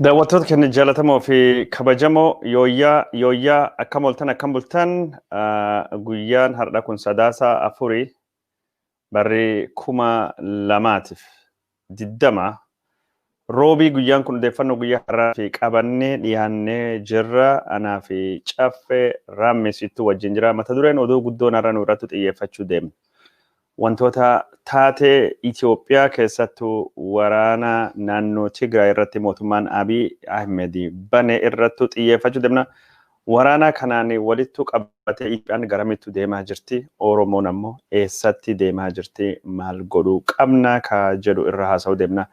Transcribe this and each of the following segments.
Daawwattoota keenya jaallatamoo fi kabajamoo yooyyaa yooyyaa akkam ooltan akkam bultan guyyaan har'a kun sadaasa afurii barri 2020 roobii guyyaan kun odeeffannoo guyyaa har'aa fi qabannee dhiyaannee jirra anaa fi caffee raammisitti wajjin jira mata dureen oduu guddoon har'a nu irratti xiyyeeffachuu deemna. Wantoota taatee Itoophiyaa keessattuu waraana naannoo Tigraay irratti mootummaan Abiy Ahmed bane irratti xiyyeeffachuu deemna. Waraana kanaan walittu qabatee Itoophiyaan garamittu deemaa jirti? Oromoon ammoo eessatti deemaa jirti? Maal godhuu qabna ka jedhu irra haasa'uu deemna.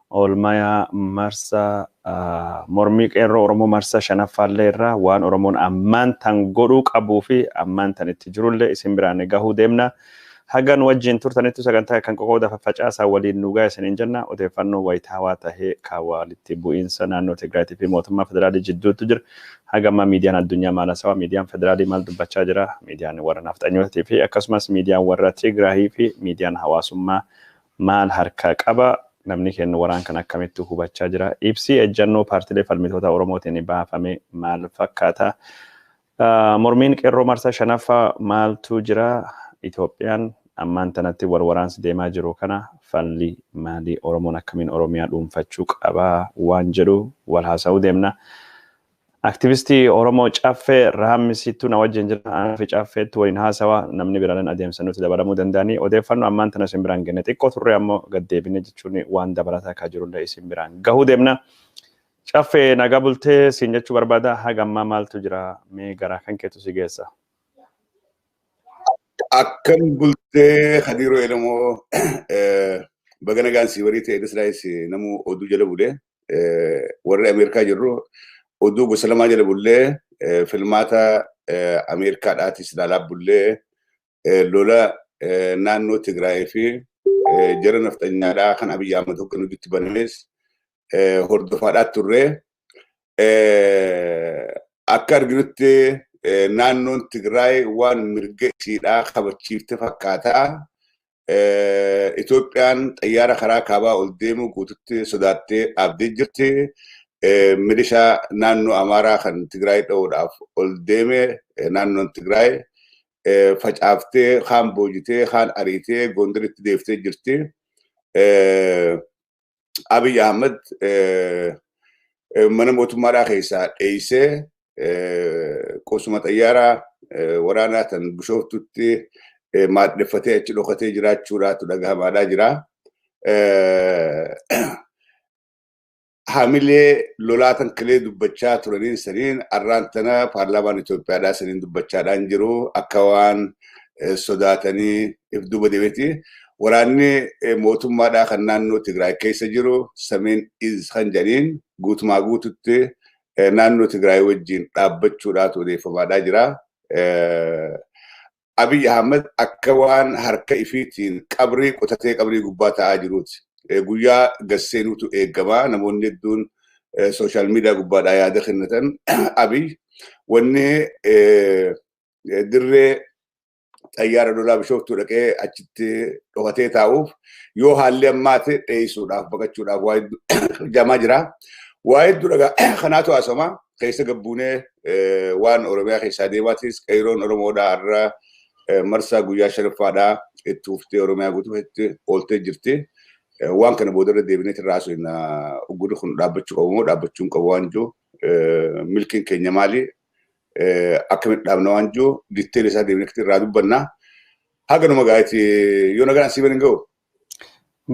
Oolmaa marsaa mormii qeerroo Oromoo marsaa shanaffaallee irraa waan Oromoon ammaan tan godhuu qabuu fi ammaan tan itti jirullee isin biraan gahuu deemna. Hagan wajjin turtanitti sagantaa kan qoqooda faffacaasaa waliin nu ga'a isiniin jenna odeeffannoo wayitaawaa tahee kan walitti bu'iinsa naannoo Tigraayitii fi mootummaa federaalii jidduutti jira. Haga ammaa miidiyaan addunyaa maal haasawaa miidiyaan federaalii maal dubbachaa jira miidiyaan warra nafxanyootii fi akkasumas miidiyaan warra Tigraayii fi miidiyaan hawaasummaa maal harkaa qaba namni kennu waraan kan akkamitti hubachaa jira ibsi ejjannoo paartiilee falmitoota Oromootiin baafame maal fakkaata mormiin qeerroo marsaa shanaffaa maaltu jira Itoophiyaan ammaan tanatti wal waraansi deemaa jiru kana falli maalii Oromoon akkamiin Oromiyaa dhuunfachuu qabaa waan jedhu wal haasa'uu deemna. Aktivistii Oromoo Caffee Raammisiittuu na wajjin jira. Anaa fi Caffeetti waliin haasawaa namni biraan adeemsa nuti dabalamuu danda'anii odeeffannoo ammaan tana isin biraan genne xiqqoo turre ammoo gaddeebine jechuun waan dabalataa akka jirullee isin biraan gahuu deemna. Caffee nagaa bultee siin jechuu barbaada haga ammaa maaltu jira mee garaa kan keetu si geessa. Akkam bultee Hadiiroo Elemoo baga nagaan si barii ta'e Israa'es namu oduu jala bulee warri Ameerikaa jirru oduu gosa lamaa jala bullee filmaata Ameerikaadhaatis ilaalaa bullee lola naannoo Tigraayii fi jara nafxanyaadhaa kan Abiyyi Ahmad hoogganuu itti banames hordofaadhaa turre akka arginutti naannoon Tigraay waan mirga isiidhaa kabachiifte fakkaata. Itoophiyaan xayyaara karaa kaabaa ol deemu guututti sodaattee dhaabdee jirti. Milishaa naannoo Amaaraa kan Tigraay dha'uudhaaf ol deeme naannoon Tigraay facaaftee kaan boojitee kaan ariitee Gondaritti deeftee jirti. Abiy Ahmed mana mootummaadhaa keessaa dheessee qosuma xayyaaraa waraanaa tan bishooftutti maadheffatee achi dhokatee jiraachuudhaatu dhagahamaadhaa jira. Hamilee lolaa tan kilee dubbachaa turaniin saniin arraan tana paarlaamaan Itoophiyaadhaa saniin dubbachaadhaan jiru akka waan sodaatanii if duuba deemeti. Waraanni mootummaadhaa kan naannoo Tigraay keessa jiru Sameen Iz kan jedhaniin guutumaa guututti naannoo Tigraay wajjin dhaabbachuudhaatu odeeffamaadhaa jira. Abiy Ahmed akka waan harka ifiitiin qabrii qotatee qabrii gubbaa taa'aa jiruuti. Guyyaa gasseenuutu eegamaa namoonni hedduun sooshaal miidiyaa gubbaadhaa yaada kennatan Abiy wanni dirree xayyaara lolaa bishooftuu dhaqee achitti dhokatee taa'uuf yoo haalli ammaate dheessuudhaaf baqachuudhaaf waa hedduu jamaa jira. Waa hedduu dhagaa kanaatu haasawama keessa gabbuunee waan Oromiyaa keessaa deemaatis qeerroon Oromoodhaa har'a marsaa guyyaa shanaffaadhaa itti uftee Oromiyaa guutuutti ooltee jirti. Waan kana boodarra deebinee irraa haasofna uggurri kun dhaabbachuu qabu moo dhaabbachuu hin qabu waan jiru milkiin keenya maali akkamitti dhaabna waan jiru ditteen isaa deebinee irraa dubbanna. Haganuma gaa'eeti yoo nagaan asii bani ga'u.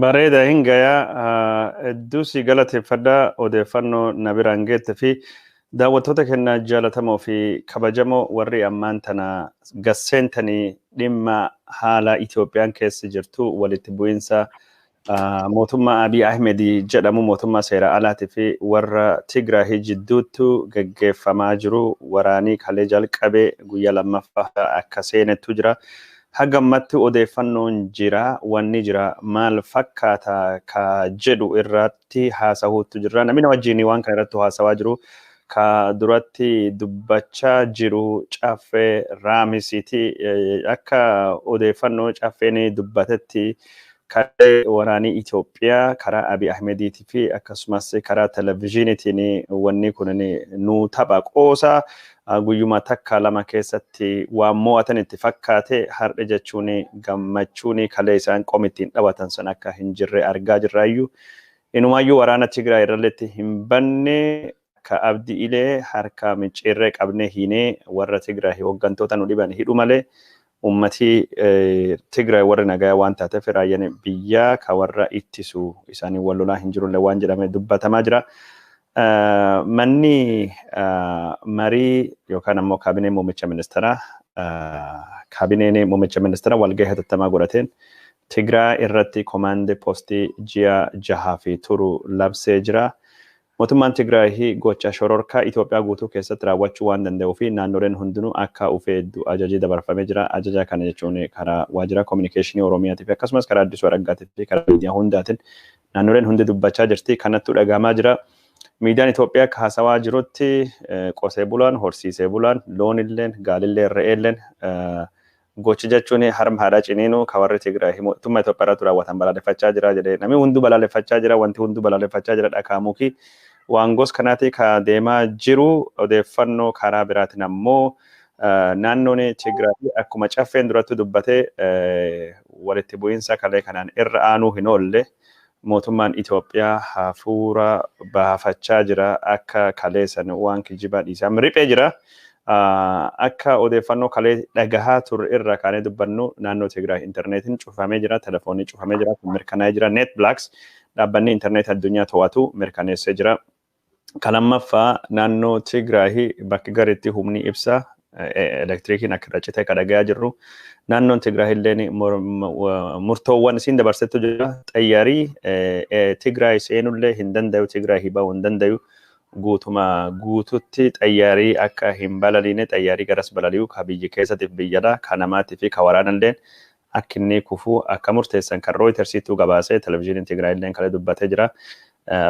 Bareeda hin gayaa hedduu si galateeffadha odeeffannoo na biraan geette fi daawwattoota keenya jaallatamoo fi kabajamoo warri ammaan tana gasseentanii dhimma haala Itoophiyaan keessa jirtu walitti bu'iinsa mootummaa Abiy Ahmed jedhamu mootummaa seera alaatii fi warra Tigraay jidduutti gaggeeffamaa jiru waraanii kalee jalqabee guyyaa lammaffaa akka seenettu jira. Haga ammatti odeeffannoon jira wanni jira maal fakkaata ka jedhu irratti haasa'uutu jira. Namni wajjin waan kana irratti haasawaa jiru ka duratti dubbachaa jiru Caffee Raamisiiti. Akka odeeffannoo Caffeen dubbatetti Kalee waraanii Itoophiyaa karaa Abiy Ahmediitii fi akkasumas karaa televizyiiniitiin wanni kun nu tapha qoosaa guyyuma takka lama keessatti waan mo'atan itti fakkaate har'a jechuun gammachuun kalee isaan qom ittiin dhaabatan san akka hin jirre argaa jirraayyuu. Inumaayyuu waraana Tigraay irralleetti hin banne akka Abdi Ilee harka micciirree qabnee hiinee warra Tigraay hooggantoota nu dhiban hidhu malee ummati Tigraay warra nagayaa waan taateef raayyaan biyyaa ka warra ittisu isaanii wal lolaa hin jirullee waan jedhamee dubbatamaa jira. Manni marii yookaan ammoo kaabinee muummicha ministeeraa kaabineen muummicha ministeeraa walgahii hatattamaa godhateen Tigraay irratti komaandii poostii ji'a 6 fi turu labsee jira. Mootummaan Tigraay gocha shororkaa Itoophiyaa guutuu keessatti raawwachuu waan danda'uu fi naannoleen hundinuu akka ufee hedduu ajajii dabarfamee jira. Ajaja kana jechuun karaa waajjira kominikeeshinii Oromiyaatii fi akkasumas karaa Addisuu Araggaatii fi karaa miidiyaa hundaatiin naannoleen hundi dubbachaa jirti. Kanattu dhagahamaa jira. Miidiyaan Itoophiyaa akka haasawaa jirutti qotee bulaan, horsiisee bulaan, loonilleen, gaalilleen, re'eelleen gochi jechuun harma haadha ciniinuu ka warri Tigraay mootummaa Itoophiyaa irratti raawwatan balaaleffachaa jira jedhee namni hunduu balaaleffachaa jira, wanti hunduu balaaleffachaa jira dhakaamuuki. Waan gos kanaati ka deemaa jiru odeeffannoo karaa biraatiin ammoo naannoon Tigraay akkuma caffeen duratti dubbatee walitti bu'iinsa kalee kanaan irra aanuu hin oolle mootummaan Itoophiyaa hafuura baafachaa jira akka kaleessan waan kijibaa dhiisaa riphee jira. Akka odeeffannoo kalee dhagahaa turre irra kaanee dubbannu naannoo Tigraay intarneetiin cufamee jira, telefoonni cufamee jira, mirkanaa'ee jira. Netblocks dhaabbanni intarneetii addunyaa to'atu mirkaneessee jira. Kan lammaffaa naannoo Tigraay bakki garitti humni ibsaa elektirikiin akka irra citee kan dhagahaa jirru. Naannoon Tigraay illee murtoowwan isiin dabarsettu jira. Xayyaarii Tigraay seenullee hin danda'u, Tigraay bahuu hin danda'u. Guutuma guututti xayyaarii akka hin balaliine xayyaarii garas balali'u ka biyya keessatiif biyyadha ka namaatii fi ka waraanallee akka inni kufuu akka murteessan kan Rooyitersiitu gabaasee televizyiiniin Tigraay illee kalee dubbatee jira.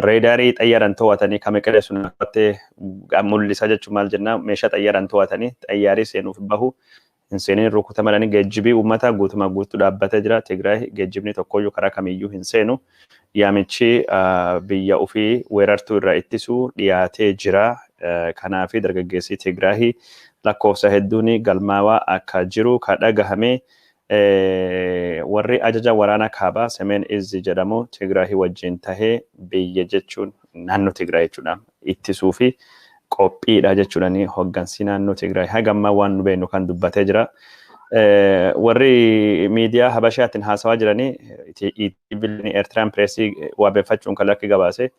Reedaarii xayyaaraan to'atanii ka Meqelee sun qabattee mul'isa jechuun maal jennaa meeshaa xayyaaraan to'atanii xayyaarii seenuuf bahu hin seeniin rukutamanii geejjibii uummataa guutuma guutuu dhaabbatee jira. Tigraay geejjibni tokkoyyuu karaa kamiyyuu hin seenu. Yaamichi biyya ofii weerartuu irraa ittisuu dhiyaatee jira. Kanaaf dargaggeessi Tigraay lakkoofsa hedduun galmaawaa akka jiru ka dhagahame. Warri ajaja waraana kaabaa Semeen Izzi jedhamu Tigraay wajjin tahee biyya jechuun naannoo Tigraay jechuudha ittisuu fi qophiidha jechuudhaan hooggansi naannoo Tigraay haga ammaa waan nu beeknu kan dubbatee jira. Warri miidiyaa Habashaatiin haasawaa jiranii Eertiraan pireesii wabeeffachuun kan lakki gabaase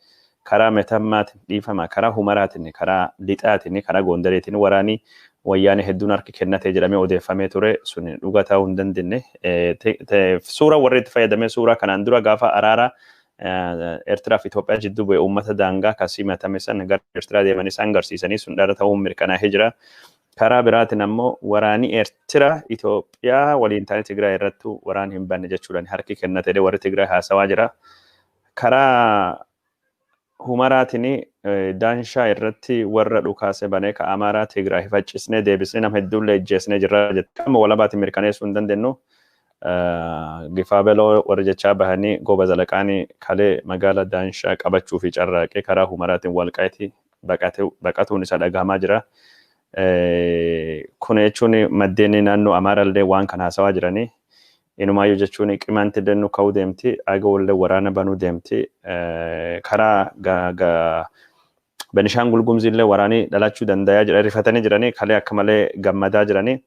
karaa metammaatiin dhiifama karaa humaraatiin karaa lixaatiin karaa gondareetiin waraanii wayyaanee hedduun harki kennate jedhamee odeeffamee ture sun dhugaa ta'uu hin dandeenye. Suura warri itti fayyadamee suuraa kanaan dura gaafa araara Eertiraa fi Itoophiyaa jidduu bu'e uummata daangaa kan simatame san gara Eertiraa deemanii isaan agarsiisanii sun dhara ta'uun mirkanaa'ee jira. Karaa biraatiin ammoo waraanni Eertiraa Itoophiyaa waliin ta'anii Tigraay irratti waraan hin banne jechuudhaan harki kennate warri Tigraay haasawaa jira. Karaa humaraatiin daanshaa irratti warra dhukaase banee ka Amaaraa Tigraay faccisnee deebisnee nama hedduullee ijjeesnee jirra jette. Amma walabaatiin mirkaneessuu hin dandeenyu. Gifaa beloo warri jechaa bahanii gooba zalaqaanii kalee magaala daanshaa qabachuu fi carraaqee karaa humaraatiin walqaayitii baqatuun isa dhagahamaa jira. Kun jechuun maddeen naannoo Amaaraallee waan kana haasawaa jiranii. Inumaayyuu jechuun qimaanti illee ka'uu deemti, agawollee waraana banuu deemti. Karaa Benishaangul Gumuz illee waraanii dhalachuu danda'a jedha rifatanii jiranii kalee akka malee gammadaa jiranii.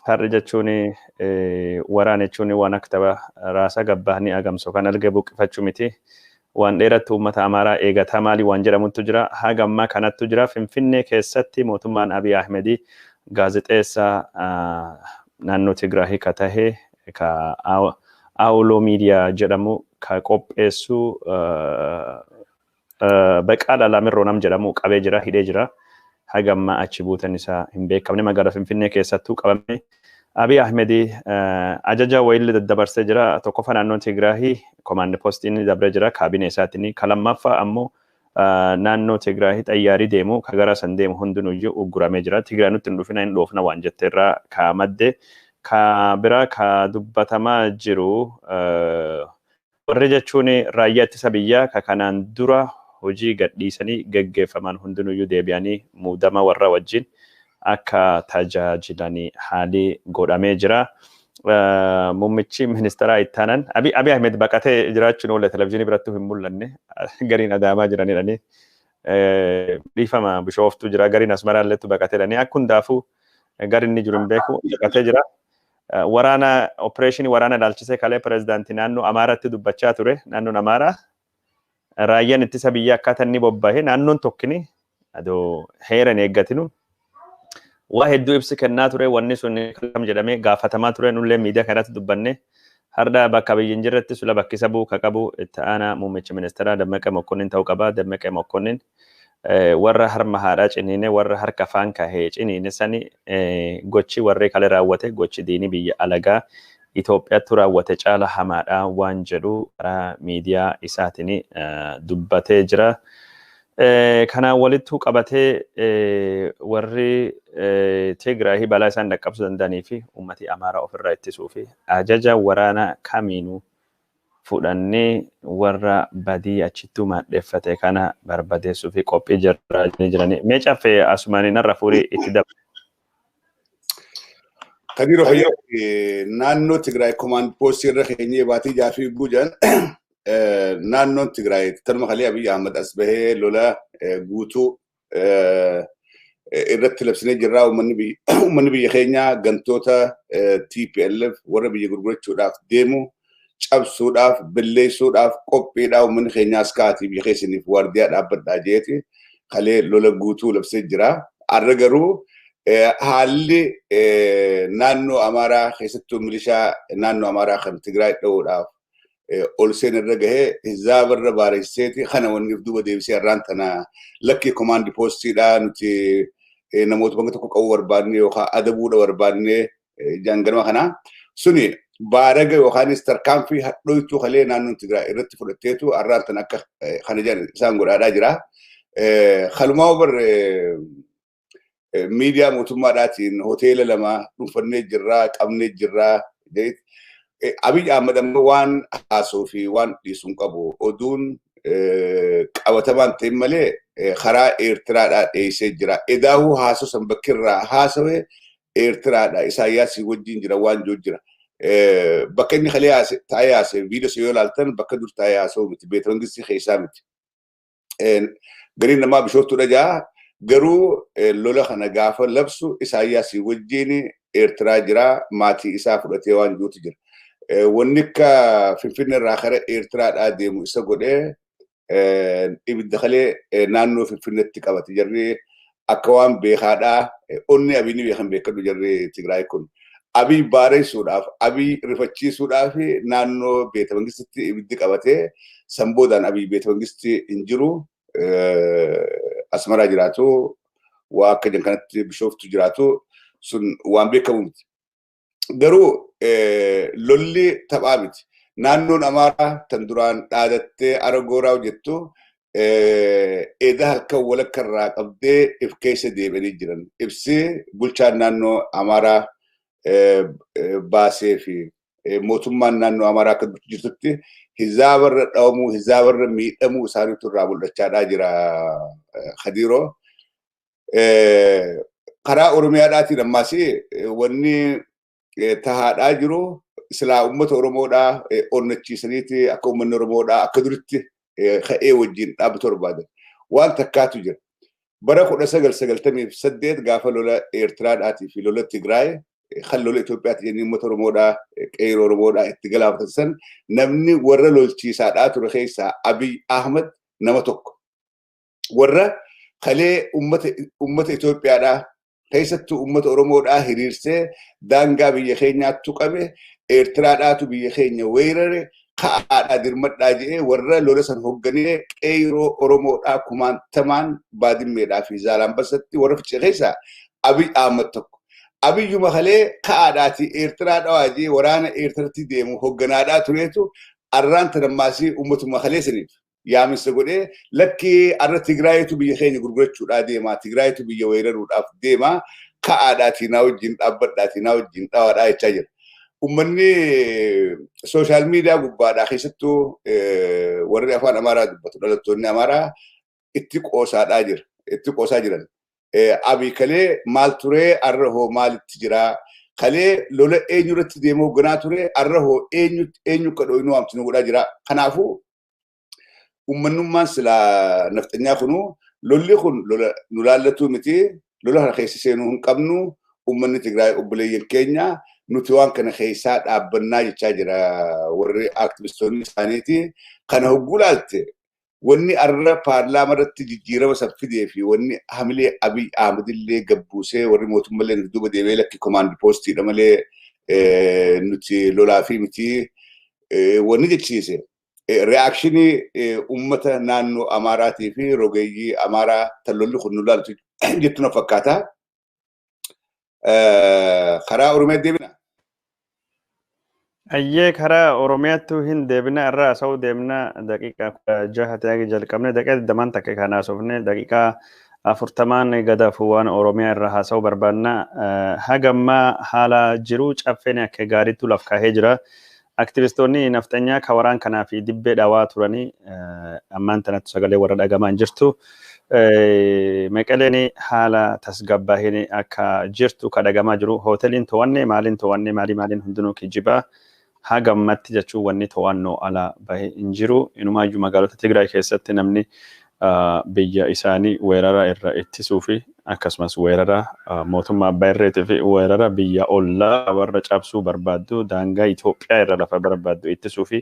Har'i jechuun waraana jechuun waan akka tapha raasaa gabbahanii agamsu kan algee buqqifachuu miti. Waan dheerattu uummata Amaaraa eegataa maalii waan jedhamutu jira. Haga ammaa kanattu jira. Finfinnee keessatti mootummaan Abiy Ahmedii gaazexeessaa naannoo Tigraay ka tahe ka Aawuloo Miidiyaa jedhamu ka qopheessu Baqaalaa Lamirroo nam jedhamu qabee jira, hidhee jira. Haga ammaa achi buutan isaa hin beekamne magaalaa Finfinnee keessattuu qabame. Abiy Ahmedii ajaja wayiillee daddabarsee jira. Tokkoffaa naannoon Tigraay komaandi poostiin dabree jira kaabinee isaatiin. Ka lammaffaa ammoo naannoo Tigraay xayyaarii deemu ka gara san deemu hundinuyyuu ugguramee jira. Tigraay nutti hin dhufina hin dhoofna waan jette irraa ka madde. Ka biraa ka dubbatamaa jiru Warri jechuun raayyaa ittisa biyyaa ka kanaan dura hojii gadhiisanii geggeeffaman hundinuyyuu deebi'anii muudama warra wajjin akka tajaajilanii haalii godhamee jira. Muummichi ministeeraa ittaanan Abiy Ahmed baqatee jiraachuun oolle televizyiinii birattuu hin mul'anne gariin Adaamaa jiranidhani. Dhiifama Bishooftuu jira gariin Asmaraalleetu baqateedhani akka hundaafuu gariin inni jiru hin beeku baqatee jira. Waraana opereeshinii waraana ilaalchisee kalee pireezidaantii naannoo Amaaraatti dubbachaa ture naannoon Amaaraa raayyaan ittisa biyyaa akkaataa inni bobbahe naannoon tokkini adoo heera hin eeggatinu waa hedduu ibsi kennaa ture wanni sun kam jedhamee gaafatamaa ture nullee miidiyaa kanatti dubbanne har'a bakka biyyi hin jirretti sula bakki isa bu'u ka qabu itti aanaa muummicha ministeeraa Dammaqee Mokkonnin ta'uu qaba. Dammaqee Mokkonnin warra harma haadhaa ciniine warra harka afaan kahee ciniine sani gochi warri kale raawwate gochi diinii biyya alagaa Itoophiyaatti raawwate caala hamaadha waan jedhu karaa miidiyaa isaatiin dubbatee jira. Kanaan walittuu qabatee warri Tigraay balaa isaan dhaqqabsuu danda'anii fi uummati Amaaraa ofirraa ittisuu fi ajaja waraana kamiinuu fudhannee warra badii achittuu maadheffate kana barbadeessuu fi qophii jirraa jiranii. Mee caffee asumaanii narra furii itti dabala. Kabiru Hayyoo naannoo Tigraay komaand poostii irra keenyee baatii jaafii guujan naannoon Tigraay tanuma kalee Abiy Ahmad as bahee lola guutuu irratti labsinee jirraa uummanni biyya keenyaa gantoota TPLF warra biyya gurgurachuudhaaf deemu cabsuudhaaf balleessuudhaaf qophiidhaa uummanni keenyaas kaatii biyya keessaniif waardiyaa dhaabbadhaa jeeti kalee lola guutuu labsee jira. Har'a garuu haalli naannoo Amaaraa keessattuu milishaa naannoo Amaaraa kan Tigraay dha'uudhaaf ol seen irra gahee hizaabarra baaresseeti kana wanniif duuba deebisee har'aan tana lakkii komaandi poostiidhaa nuti namoota bakka tokko qabuu barbaadne yookaan adabuudha barbaadne jaanganama kana suni baaraga yookaanis tarkaanfii hadhooytuu kalee naannoon Tigraay irratti fudhatteetu har'aan tana akka kana jedhan isaan godhaadhaa jira. Kalumaa bar miidiyaa mootummaadhaatiin hoteela lama dhuunfannee jirraa qabnee jirraa Abiy Ahmed ammoo waan haasoo fi waan dhiisuu hin qabu. Oduun qabatamaan ta'in malee karaa Eertiraadhaa dhiyeessee jira. Edaahuu haasoo san bakkirraa haasawe Eertiraadha. Isaayyaasii wajjin jira waan jiru jira. Bakka inni kalee taa'ee haasa'e viidiyoo yoo ilaaltan bakka dur taa'ee haasa'u miti. Beeta mangistii keessaa miti. Gariin namaa Bishooftuudha jaa. Garuu lola kana gaafa labsu Isaayyaasii wajjin Eertiraa jira. Maatii isaa fudhatee waan jirutu jira. Wanni akka Finfinnee irraa kara Eertiraadhaa deemu isa godhee ibidda kalee naannoo Finfinneetti qabate. Jarri akka waan beekaadhaa onni Abiy ni beekan beekadhu jarri Tigraay kun. Abiy baareessuudhaaf, Abiy rifachiisuudhaaf naannoo beeta mangistitti ibiddi qabatee san boodaan Abiy beeta mangisti hin jiru. Asmaraa jiraatu, waa akka jan kanatti Bishooftu jiraatu sun waan beekamu miti. Garuu lolli taphaa miti. Naannoon Amaaraa tan duraan dhaadattee Aragooraa hojjettu eeda halkan walakka irraa qabdee if keessa deebi'anii jiran. Ibsi bulchaan naannoo Amaaraa baasee fi mootummaan naannoo Amaaraa akka jirtutti hizaabarra dhawamuu, hizaabarra miidhamuu isaaniitu irraa mul'achaadhaa jira Khadiiroo. Karaa Oromiyaadhaatiin ammaas wanni tahaadhaa jiru silaa uummata Oromoodhaa onnachiisaniiti akka uummanni Oromoodhaa akka duritti ka'ee wajjin dhaabbatu barbaadan. Waan takkaatu jira. Bara 1998 gaafa lola Eertiraadhaatii fi lola Tigraay kan lola Itoophiyaatti jennee uummata Oromoodhaa qeerroo Oromoodhaa itti galaafatan san namni warra lolchiisaadhaa ture keessaa Abiy Ahmed nama tokko. Warra kalee uummata Itoophiyaadhaa keessattuu uummata Oromoodhaa hiriirsee daangaa biyya keenyaattu qabe Eertiraadhaatu biyya keenya weerare ka'aadhaa dirmadhaa jedhee warra lola san hoogganee qeerroo Oromoodhaa kumaantamaan Baadimmeedhaa fi Zaalaanbassatti warra fiche keessaa Abiy Ahmed tokko. Abiyyuma kalee ka'aadhaati Eertiraa dhawaa jedhee waraana Eertiratti deemu hoogganaadhaa tureetu arraan tanammaasii uummatuma kalee saniif yaaminsa godhee lakkii arra Tigraayitu biyya keenya gurgurachuudhaa deema Tigraayitu biyya weeraruudhaaf deema ka'aadhaatii naa wajjin dhaabbadhaatii naa wajjin dhawaadhaa jechaa jira. Uummanni social media gubbaadhaa keessattuu warri afaan Amaaraa dubbatu, dhalattoonni Amaaraa itti qoosaadhaa jira. Itti qoosaa jiran. Abiy kalee maal turee, arra hoo maalitti jiraa? Kalee lola eenyu irratti deemee hoogganaa ture, arra hoo eenyu eenyu akka dhooyinuu waamti nu godhaa jira. Kanaafuu uummanummaan silaa nafxanyaa kunuu lolli kun lola nu laallatuu miti, lola kana keessa seenuu hin qabnu, uummanni Tigraay obboleeyyan keenya, nuti waan kana keessaa dhaabbannaa jechaa jira warri aktivistoonni isaaniiti. Kana hogguu laalte, wanni arra paarlaama irratti jijjiirama san fidee fi wanni hamilee Abiy Ahmed illee gabbuusee, warri mootummallee nuti duuba deemee lakki, command postiidha malee nuti lolaa fi miti wanni jechiise, reactionii uummata naannoo Amaaraatii fi rogeeyyii Amaaraa tan lolli kun nu laaltu jettu na fakkaata. Karaa Oromiyaa deebina. Ayyee, karaa Oromiyaattuu hin deebina, irraa haasa'uu deemna. Daqiiqaa 16 ta'e jalqabne, daqiiqaa 20 takka kan haasofne, daqiiqaa 40n gadaafuu waan Oromiyaa irraa haasa'uu barbaanna. Hagammaa haala jiru caffeen akka gaariitti laf kaahee jira. Aktivistoonni nafxanyaa ka waraan kanaa fi dibbee dhawaa turanii ammaan tanatti sagalee warra dhagamaa hin jirtu. Meqaleen haala tasgabbaa'een akka jirtu ka dhagamaa jiru. Hoteeliin to'anne, maaliin to'anne, maalii maaliin hundinuu kijibaa. Hagammatti jechuun wanni to'annoo ala bahe hin jiru. Inumaayyuu magaalota Tigraay keessatti namni biyya isaanii weerara irra ittisuu fi akkasumas weerara mootummaa abbaa irreetii fi weerara biyya ollaa warra cabsuu barbaaddu, daangaa Itoophiyaa irra lafa barbaaddu ittisuu fi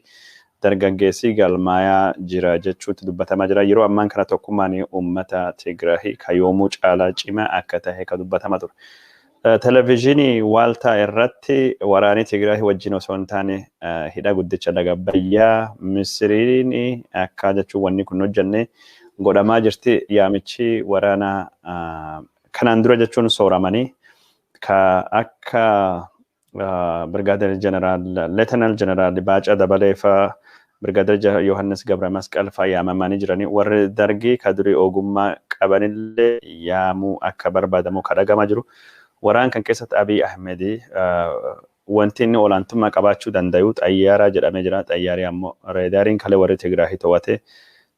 dargaggeessi galmaayaa jira jechuutti dubbatamaa jira. Yeroo ammaan kana tokkummaan uummata Tigraay ka yoomuu caalaa cimaa akka tahe ka dubbatamaa ture. Televezyiinii Waaltaa irratti waraanii Tigraay wajjin osoo hin taane hidha guddicha laga Abbayyaa Misiriin akka jechuun wanni kun hojjenne godhamaa jirti. Yaamichi waraana kanaan dura jechuun sooramanii ka akka Birgaadeer Jeneraal, Leetanaal Jeneraal Baacaa Dabalee faa, Birgaadeer Yohannis Gabra Masqal faa yaamamanii jiranii, warri dargii ka durii ogummaa qabanillee yaamuu akka barbaadamu ka dhagamaa jiru. Waraan kan keessatti Abiy Ahmed wanti inni olaantummaa qabaachuu danda'u xayyaara jedhamee jira. Xayyaarri ammoo reedaariin kalee warri Tigraahii to'ate.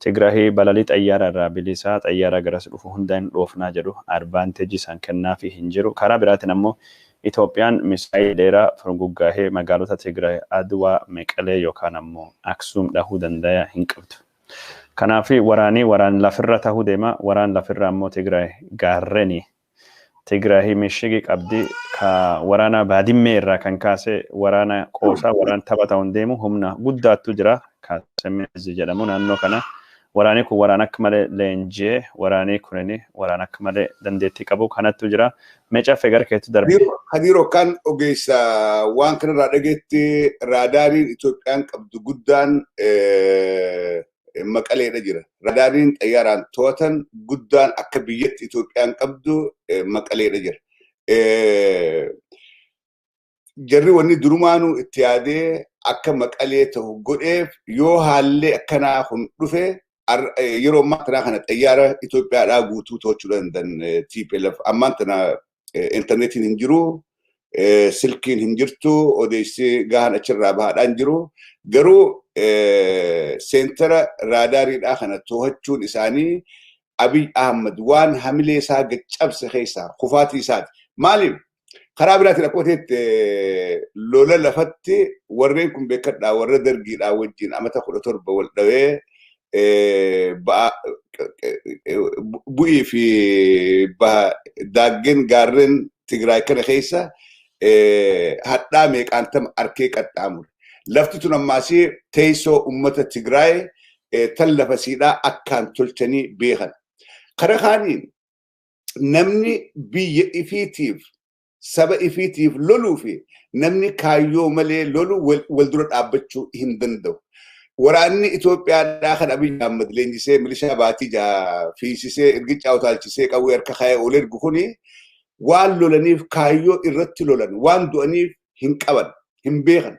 Tigraahii balalii xayyaara irraa bilisaa, xayyaara garas dhufu hunda hin dhoofnaa jedhu, advantageii isaan kennaafi hin jiru. Karaa biraatiin ammoo Itoophiyaan misaayilii dheeraa furguggaahee magaalota Tigraay Adwaa, Meqalee yookaan ammoo Aksuum dhahuu danda'a hin qabdu. Kanaaf waraanii waraan lafirra tahuu deema. Waraan lafirra ammoo Tigraay gaarreni. Tigraay mishigi qabdi, ka waraana Baadimmee irraa kan kaase waraana qoosaa, waraan tapha ta'uun deemu humna guddaattu jira. Ka Semezi jedhamu naannoo kana. Waraanni kun waraan akka malee leenji'ee, waraanni kunin waraan akka malee dandeettii qabu kanattu jira. Mee caffee, gara keetti darbe. Hadiiroo kan ogeessa waan kanarraa dhageetti, raadaariin Itoophiyaan qabdu guddaan Maqaleedha jira. Raadaariin xayyaaraan to'atan guddaan akka biyyatti Itoophiyaan qabdu Maqaleedha jira. Jarri wanni durumaanuu itti yaadee akka Maqalee ta'u godheef, yoo haalli akkanaa kun dhufe, yeroo ammaa tanaa kana xayyaara Itoophiyaadhaa guutuu to'achuu danda'an TPLF. Ammaan tana intarneetiin hin jiru, silkiin hin jirtu, odeessi gahaan achirraa bahaadhaan jiru. Garuu seentara raadaariidhaa kana to'achuun isaanii Abiy Ahmad waan hamilee isaa cabse keessaa kufaatii isaati. Maaliif? Karaa biraatiin akkuma ta'etti lola lafatti warreen kun beekadhaa, warra dargiidhaa wajjin amata 17 wal dhawee bu'ii fi daaggeen gaarreen Tigraay kana keessa hadhaa meeqaantama arkee qaxxaamure. Lafti tun ammaasii teessoo uummata Tigraay tan lafa siidhaa akkaan tolchanii beekan. Karaa kaaniin namni biyya ifiitiif, saba ifiitiif loluu fi namni kaayyoo malee lolu wal dura dhaabbachuu hin danda'u. Waraanni Itoophiyaadhaa kan Abiy Ahmad leenjisee, milishaa baatii jaha fiisisee, ergichaa utaalchisee, qawwee harka kaayee ol ergu kuni waan lolaniif, kaayyoo irratti lolan, waan du'aniif hin qaban, hin beekan.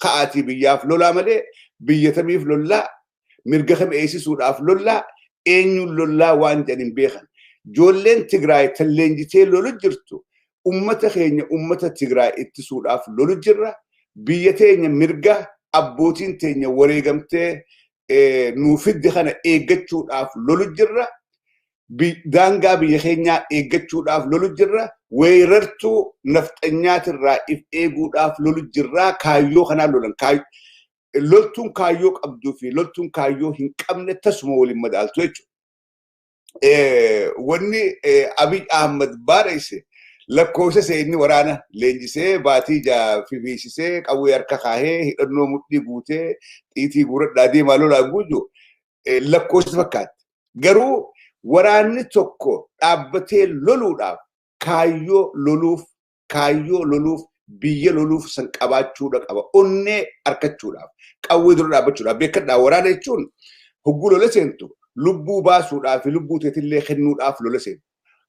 Ka'aatii biyyaaf lolaa malee biyya tamiif lollaa, mirga kam eegsisuudhaaf lollaa, eenyuun lollaa waan jedhan hin beekan. Ijoolleen Tigraay tan leenjitee lolu jirtu Ummata keenya ummata Tigraay ittisuudhaaf lolu jirra. Biyya teenya mirga abbootiin teenya wareegamtee nuu fidde kana eeggachuudhaaf lolu jirra. Daangaa biyya keenyaa eeggachuudhaaf lolu jirra. Weerartuu nafxanyaatirraa if eeguudhaaf lolu jirra. Kaayyoo kanaan lolan. Loltuun kaayyoo qabduu fi loltuun kaayyoo hin qabne tasuma waliin madaaltu jechuudha. Wanni Abiy Ahmad barreesse lakkoofsa seenni waraana leenjisee baatii fifiisisee qawwee harka kaahee hidhannoo mudhii guutee xiitii guuradhaa deemaa lolaa guutu lakkoofsa fakkaatti. Garuu waraanni tokko dhaabbatee loluudhaaf kaayyoo loluuf biyya loluuf san qabaachuudha qaba. Onnee harkachuudhaaf qawwee dura dhaabbachuudhaaf beekadhaa waraana jechuun hogguu lola seentu lubbuu baasuudhaaf lubbuu teetillee kennuudhaaf lola seentu.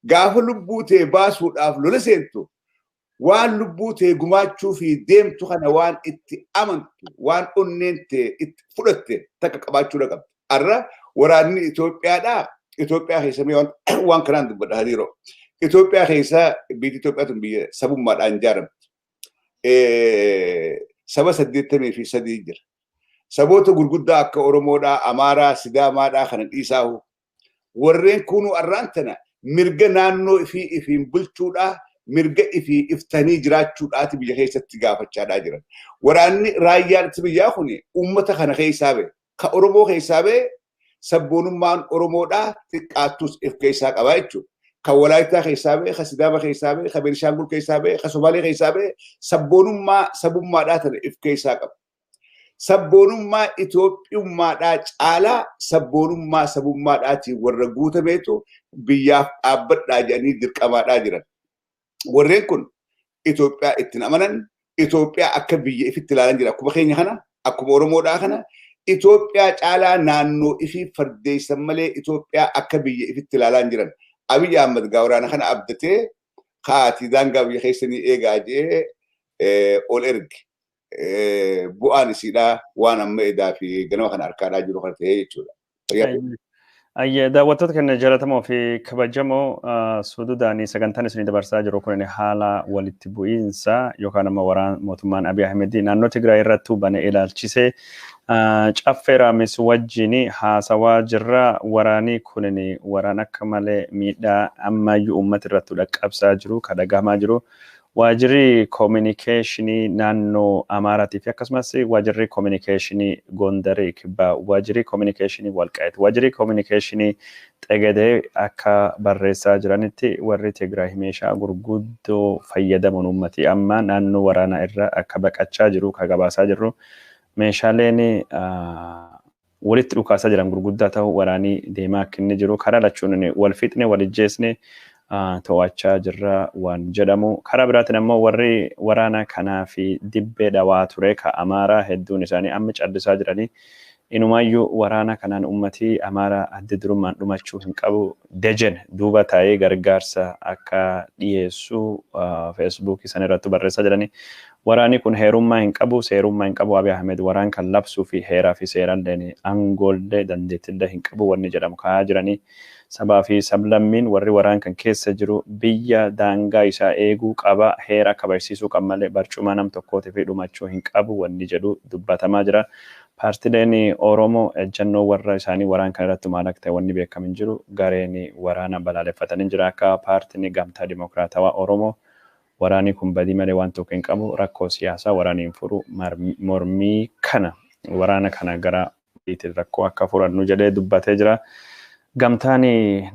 Gaafa lubbuu tee baasuudhaaf lola seentu waan lubbuu tee gumaachuu fi deemtu kana waan itti amantu waan onneen tee itti fudhatte takka qabaachuudha qabdi. Har'a waraanni Itoophiyaadhaa Itoophiyaa keessa mee waan kanaan dubbadha hariiroo. Itoophiyaa keessa biyyi Itoophiyaa tun biyya sabummaadhaan ijaaramte. Saba 83 jira. Saboota gurguddaa akka Oromoodhaa, Amaaraa, Sidaamaadhaa kana dhiisaahu. Warreen kunuu arraan tana mirga naannoo ifii ifiin bulchuudhaa, mirga ifii iftanii jiraachuudhaati biyya keessatti gaafachaadhaa jiran. Waraanni raayyaan itti biyyaa kun uummata kana keessaa ba'e. Ka Oromoo keessaa ba'e sabboonummaan Oromoodhaa xiqqaattus if keessaa qabaa jechuudha. Ka Walaayittaa keessaa ba'e, ka Sidaama keessaa ba'e, ka Beenishaangul keessaa ba'e, ka Somaalee keessaa ba'e sabboonummaa sabummaadhaa tana if keessaa qaba. Sabboonummaa Itoophiyummaadhaa caalaa sabboonummaa sabummaadhaatiin warra guutameetu biyyaaf dhaabbadhaa jedhanii dirqamaadhaa jiran. Warreen kun Itoophiyaa ittiin amanan, Itoophiyaa akka biyya ifitti ilaalan jira. Akkuma keenya kana, akkuma Oromoodhaa kana, Itoophiyaa caalaa naannoo ifii fardeessan malee Itoophiyaa akka biyya ifitti ilaalan jiran. Abiy Ahmad gaawaraana kana abdatee kaatii daangaa biyya keessanii eegaa jedhee ol erge. Bu'aan isiidhaa waan amma edaa fi ganama kana harkaadhaa jiru kana ta'ee jechuudha. Ayyee daawwattoota keenya jaallatamoo fi kabajamoo suduudhaan sagantaan isinii dabarsaa jiru kun haala walitti bu'iinsa yookaan amma waraana mootummaan Abiy Ahmed naannoo Tigraay irratti bane ilaalchisee Caffee Raamis wajjin haasawaa jirra. Waraanni kun waraan akka malee miidhaa ammayyuu uummata irratti dhaqqabsaa jiru, kan dhagahamaa jiru. Waajirri koominikeeshinii naannoo Amaaraatii fi akkasumas waajirri koominikeeshinii Gondarii kibbaa, waajirri koominikeeshinii Walqaayit, waajirri koominikeeshinii Xegedee akka barreessaa jiranitti warri Tigraay meeshaa gurguddoo fayyadamuun uummati amma naannoo waraanaa irra akka baqachaa jiru kan gabaasaa jirru. Meeshaaleen walitti dhukaasaa jiran gurguddaa ta'uu waraanii deemaa akka inni jiru karaa lachuun wal fixne wal ijjeesne to'achaa jirra waan jedhamu. Karaa biraatiin ammoo warri waraana kanaa fi dibbee dhawaa ture ka Amaaraa hedduun isaanii amma callisaa jiranii inumaayyuu waraana kanaan uummatii Amaaraa adda durummaan dhumachuu hin qabu dejen duuba taa'ee gargaarsa akka dhiyeessu feesbuukii san irratti barreessaa jiranii. Waraanni kun heerummaa hin qabu, seerummaa hin qabu. Abiy Ahmed waraan kan labsuu fi heeraa fi seerallee aangoollee dandeettillee hin qabu wanni jedhamu kaa'aa jiranii. Sabaa fi sablammiin warri waraan kan keessa jiru biyya daangaa isaa eeguu qaba, heera kabachiisuu qaba malee barcuma nam tokkootii fi dhumachuu hin qabu wanni jedhu dubbatamaa jira. Paartileen Oromoo ejjennoo warra isaanii waraan kan irratti maal akka ta'e wanni beekamu hin jiru. Gareen waraana balaaleffatanii jira akka paartiin Gamtaa Dimokiraatawaa Oromoo waraanni kun badii malee waan tokko hin qabu rakkoo siyaasaa waraanni hin furu mormii kana waraana kana gara rakkoo akka furannu jedhee dubbatee jira. Gamtaan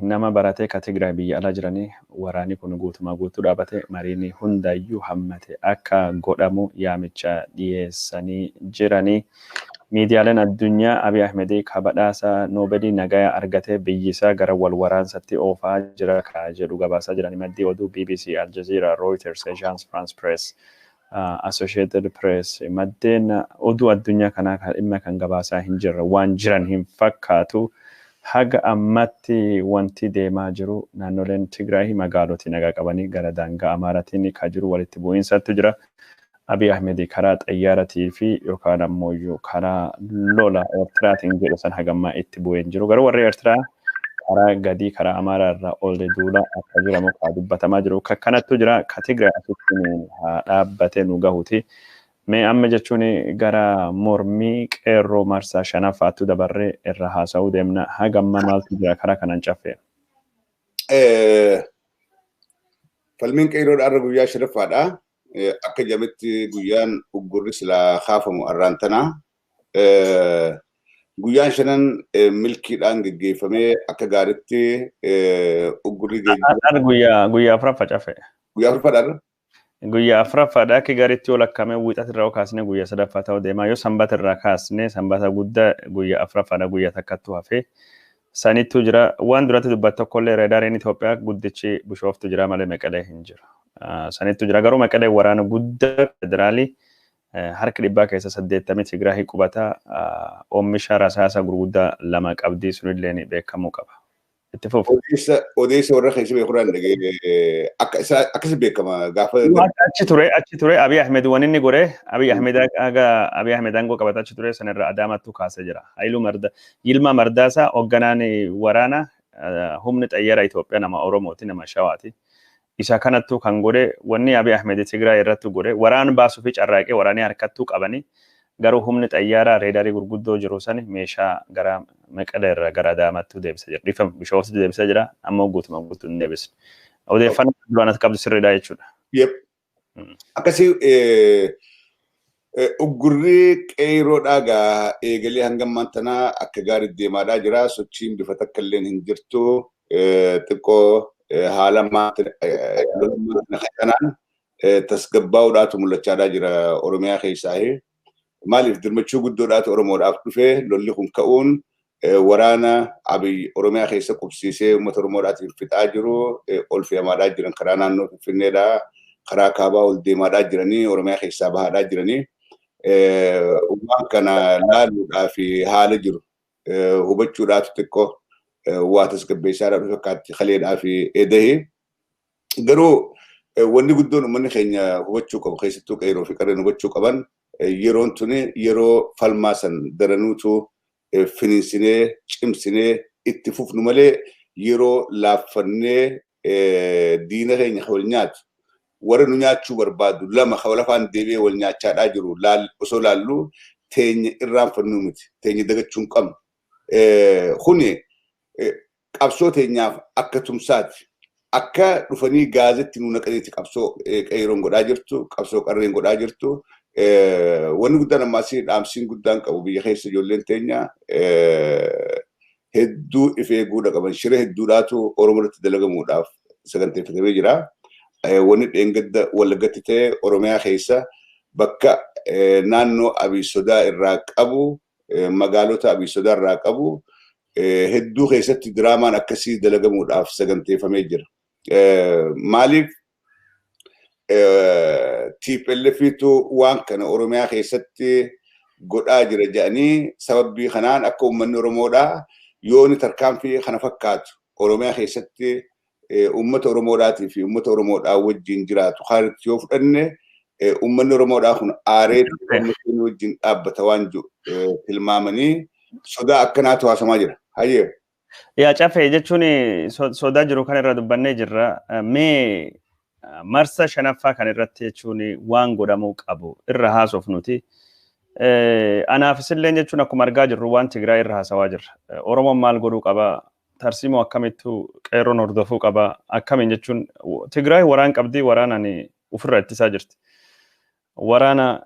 nama baratee ka Tigraay biyya alaa jiranii waraanni kun guutumaa guutuu dhaabate mariin hundayyuu hammate akka godhamu yaamicha dhiyeessanii jiranii. Miidiyaaleen addunyaa Abiy Ahmed ka badhaasa Noobelii nagaya argatee biyyi isaa gara wal waraansatti oofaa jira ka jedhu gabaasaa jiranii maddii oduu BBC, Al Jazeera, Reuters, Agence France Press, Associated Press maddeen oduu addunyaa kanaa kan dhimma kan gabaasaa hin jirre waan jiran hin fakkaatu. Haga ammatti wanti deemaa jiru naannoleen Tigraay magaalotii nagaa qabanii gara daangaa Amaaraatiin ka jiru walitti bu'iinsatu jira. Abiy Ahmed karaa xayyaaratii fi yookaan ammoo karaa lola Eertiraatiin jedhu san hagammaa itti bu'ee hin jiru. Garuu warri Eertiraa Karaa gadii karaa Amaaraa irraa ol duula akka jiramu kaa dubbatamaa jiru. Kanattu jira ka Tigraay asitti haa dhaabbatee nu gahuuti. Mee amma jechuun gara mormii qeerroo marsaa shanaffaatti dabarree irra haasa'uu deemna. Haga amma maaltu jira karaa kanaan caffee? Falmiin qeerroodha har'a guyyaa shanaffaadha. Akka jabetti guyyaan uggurri silaa kaafamu har'aan tana. Guyyaan shanan milkiidhaan geggeeffamee akka gaariitti uggurri geejjiba. Guyyaa afuraffaa caffee. Guyyaa afuraffaadha. Guyyaa afuraffaadha akka gaariitti yoo lakkaa'ame wiixata irraa kaasnee guyyaa sadaffaa ta'uu deema. Yoo sanbata irraa kaasnee sanbata guddaa guyyaa afuraffaadha guyyaa takkattu hafee sanittu jira. Waan duratti dubbattu tokkollee reedaariin Itoophiyaa guddichi Bishooftu jira malee Meqalee hin jiru. Sanittu jira garuu Meqalee waraana guddaa federaalii harka 100 keessa 80 Tigraahii qubata oomisha rasaasa gurguddaa 2 qabdii sunillee beekamuu qaba. Itti fufu. Odeessa warra keessa beekuraan dhagee akkasi beekama gaafa. Achi ture Abiy Ahmed waan inni godhe Abiy Ahmed aga Abiy Ahmed aangoo qabata achi ture sanirra Adaamattu kaasee jira. Haayiluu Marda Yilmaa Mardaasaa hoogganaan waraana humni xayyaara Itoophiyaa nama Oromooti nama Shawaati. Isa kanattu kan godhe wanni Abiy Ahmed Tigraay irratti godhe waraan baasuu fi carraaqee waraanii harkattuu qabanii garuu humni xayyaaraa reedarii gurguddoo jiru sani meeshaa gara Meqalee irraa gara Adaamaatti deebisa jira. Dhiifama Bishooftutti deebisa jira. Ammoo guutuma guutuu hin deebisne. Odeeffannoo duraan ati qabdu sirriidha jechuudha. Yep. Akkasii uggurri qeerroodhaa gaa eegalee hanga ammaan tanaa akka gaarii deemaadhaa jira. Sochiin bifa takka illee hin jirtu. Xiqqoo haala kanaan tasgabbaa'uudhaatu mul'achaadhaa jira Oromiyaa keessaa. Maaliif dirmachuu guddoodhaatu Oromoodhaaf dhufee lolli kun ka'uun waraana Abiy Oromiyaa keessa qubsiisee uummata Oromoodhaatiif fixaa jiru ol fe'amaadhaa jiran karaa naannoo Finfinneedhaa karaa kaabaa ol deemaadhaa jiranii Oromiyaa keessaa bahaadhaa jiranii waan kana laaluudhaa fi haala jiru hubachuudhaatu xiqqoo waa tasgabbeessaadhaa dhufe fakkaatti kaleedhaa fi eedahee. Garuu wanni guddoon uummanni keenya hubachuu qabu keessattuu qeerroo fi qarreen hubachuu qaban yeroon tuni yeroo falmaa san daranuutu finiinsinee cimsinee itti fufnu malee yeroo laaffannee diina keenya wal nyaatu warra nu nyaachuu barbaadu lama kan lafaan deebi'ee wal nyaachaadhaa jiru osoo laallu teenya irraanfannuu miti teenya dagachuu hin qabnu. Kuni qabsoo teenyaaf akka tumsaati. Akka dhufanii gaazetti nu naqaniiti qabsoo qeerroon godhaa jirtu qabsoo qarreen godhaa jirtu. Wanni guddaan ammaas dhaamsiin guddaan qabu biyya keessa ijoolleen teenya hedduu if eeguudha qaban shira hedduudhaatu Oromoo irratti dalagamuudhaaf saganteeffatamee jira. Wanni dheengadda Wallaggatti ta'e Oromiyaa keessa bakka naannoo Abiy Sodaa irraa qabu magaalota Abiy Sodaa irraa qabu hedduu keessatti diraamaan akkasii dalagamuudhaaf saganteeffamee jira. Maaliif TPLFitu waan kana Oromiyaa keessatti godhaa jira jedhanii sababii kanaan akka uummanni Oromoodhaa yoo inni tarkaanfii kana fakkaatu Oromiyaa keessatti uummata Oromoodhaatii fi uummata Oromoodhaa wajjin jiraatu kaanitti yoo fudhanne uummanni Oromoodhaa kun aaree uummata wajjin dhaabbata waan jiru tilmaamanii sodaa akkanaatu haasamaa jira. Hayyee. Yaa caffee jechuun sodaa jiru kan irra dubbannee jirra. Mee marsa shanaffaa kan irratti jechuun waan godhamuu qabu irra haasofnuti. Anaafis illee jechuun akkuma argaa jirru waan Tigraay irra haasawaa jirra. Oromoon maal godhuu qaba? Tarsiimoo akkamittuu qeerroon hordofuu qaba? Akkamiin jechuun Tigraay waraan qabdii waraanaan ofirra ittisaa jirti. Waraana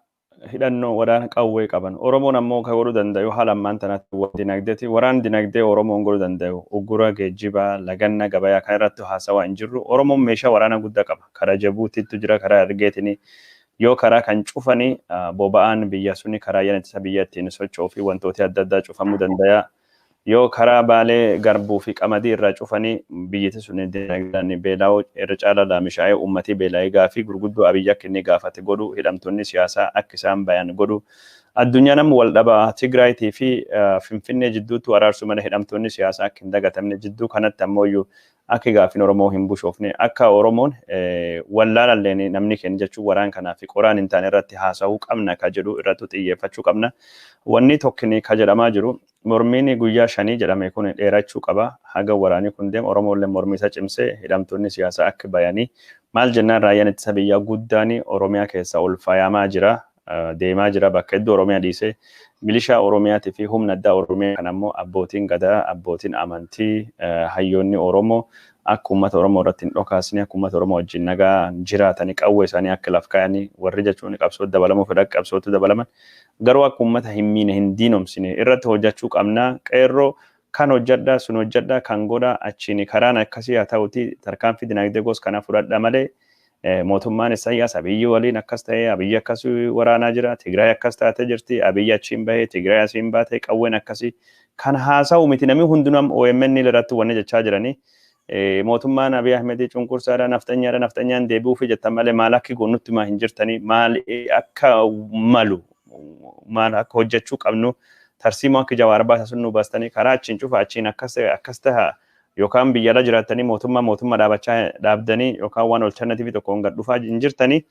hidhannoo waraana qawwee qaban. Oromoon ammoo kan godhuu danda'u haala ammaan tanaatti waan dinagdeeti. Waraan dinagdee Oromoon godhuu danda'u uggura geejjibaa laganna gabayaa kan irratti haasawaa hin jirru. Oromoon meeshaa waraana guddaa qaba. Karaa Jabuutiitu jira karaa Ergeetiin yoo karaa kan cufanii boba'aan biyya suni karaa yana ittisa biyya ittiin socho'uu fi wantoota adda addaa cufamuu danda'a. Yoo karaa Baalee garbuu fi qamadii irraa cufanii biyyatti sun dinagdeen beela'oo irra caalaa laamishaa'ee uummatii beela'ee gaafii gurguddoo Abiyyi akka inni gaafate godhu hidhamtoonni siyaasaa akka isaan bayan godhu. Addunyaan amma wal dhabaa Tigraayitii fi Finfinnee jidduutti araarsuu mana hidhamtoonni siyaasaa akka hin dagatamne jidduu kanatti ammoo akka gaafiin Oromoo hin bushoofne akka Oromoon wallaalalleen namni keenya jechuun waraan kanaa fi qoraan hin taane irratti haasa'uu qabna ka jedhu irratti xiyyeeffachuu qabna. Wanni tokkini ka jedhamaa jiru Mormiin guyyaa 5 jedhame kun dheerachuu qaba. Haga waraanni kun deemu Oromoollee mormii isaa cimsee hidhamtoonni siyaasaa akka bayanii maal jennaan raayyaan ittisa biyyaa guddaan Oromiyaa keessa ol faayamaa jira. Deemaa jira bakka hedduu Oromiyaa dhiisee milishaa Oromiyaatii fi humna addaa Oromiyaa kan ammoo abbootiin gadaa, abbootiin amantii, hayyoonni Oromoo akka uummata Oromoo irratti hin dhokaasne, akka uummata Oromoo wajjin nagaa jiraatanii qawwee isaanii akka laf kaayanii warri jechuun qabsoo dabalamuu fedha qabsootti dabalaman garuu akka uummata hin miine hin diinomsine irratti hojjechuu qabna. Qeerroo kan hojjedhaa sun hojjedhaa kan godhaa achiin karaan akkasii haa ta'uti tarkaanfii dinagdee gos kana fudhadha malee mootummaan Isaayyaas Abiyyi waliin akkas ta'ee Abiyyi akkas waraanaa jira, Tigraay akkas taatee jirti, Abiyyi achiin bahee, Tigraay asiin baatee qawween akkasii kan haasa'u miti namni hundinuu OMN irratti wanni jechaa jiranii. Mootummaan Abiy Ahmed cunqursaadha, nafxanyaadha, nafxanyaan deebi'uufi jettan malee maal akka goonnutti maa hin jirtanii, maal akka malu, maal akka hojjechuu qabnu, tarsiimoo akka Jawaar baasa sun nu baastanii karaa achiin cufa achiin akkas akkas taha yookaan biyyarra jiraattanii mootummaa dhaabachaa dhaabdanii yookaan waan alternative tokkoon gad dhufaa hin jirtanii.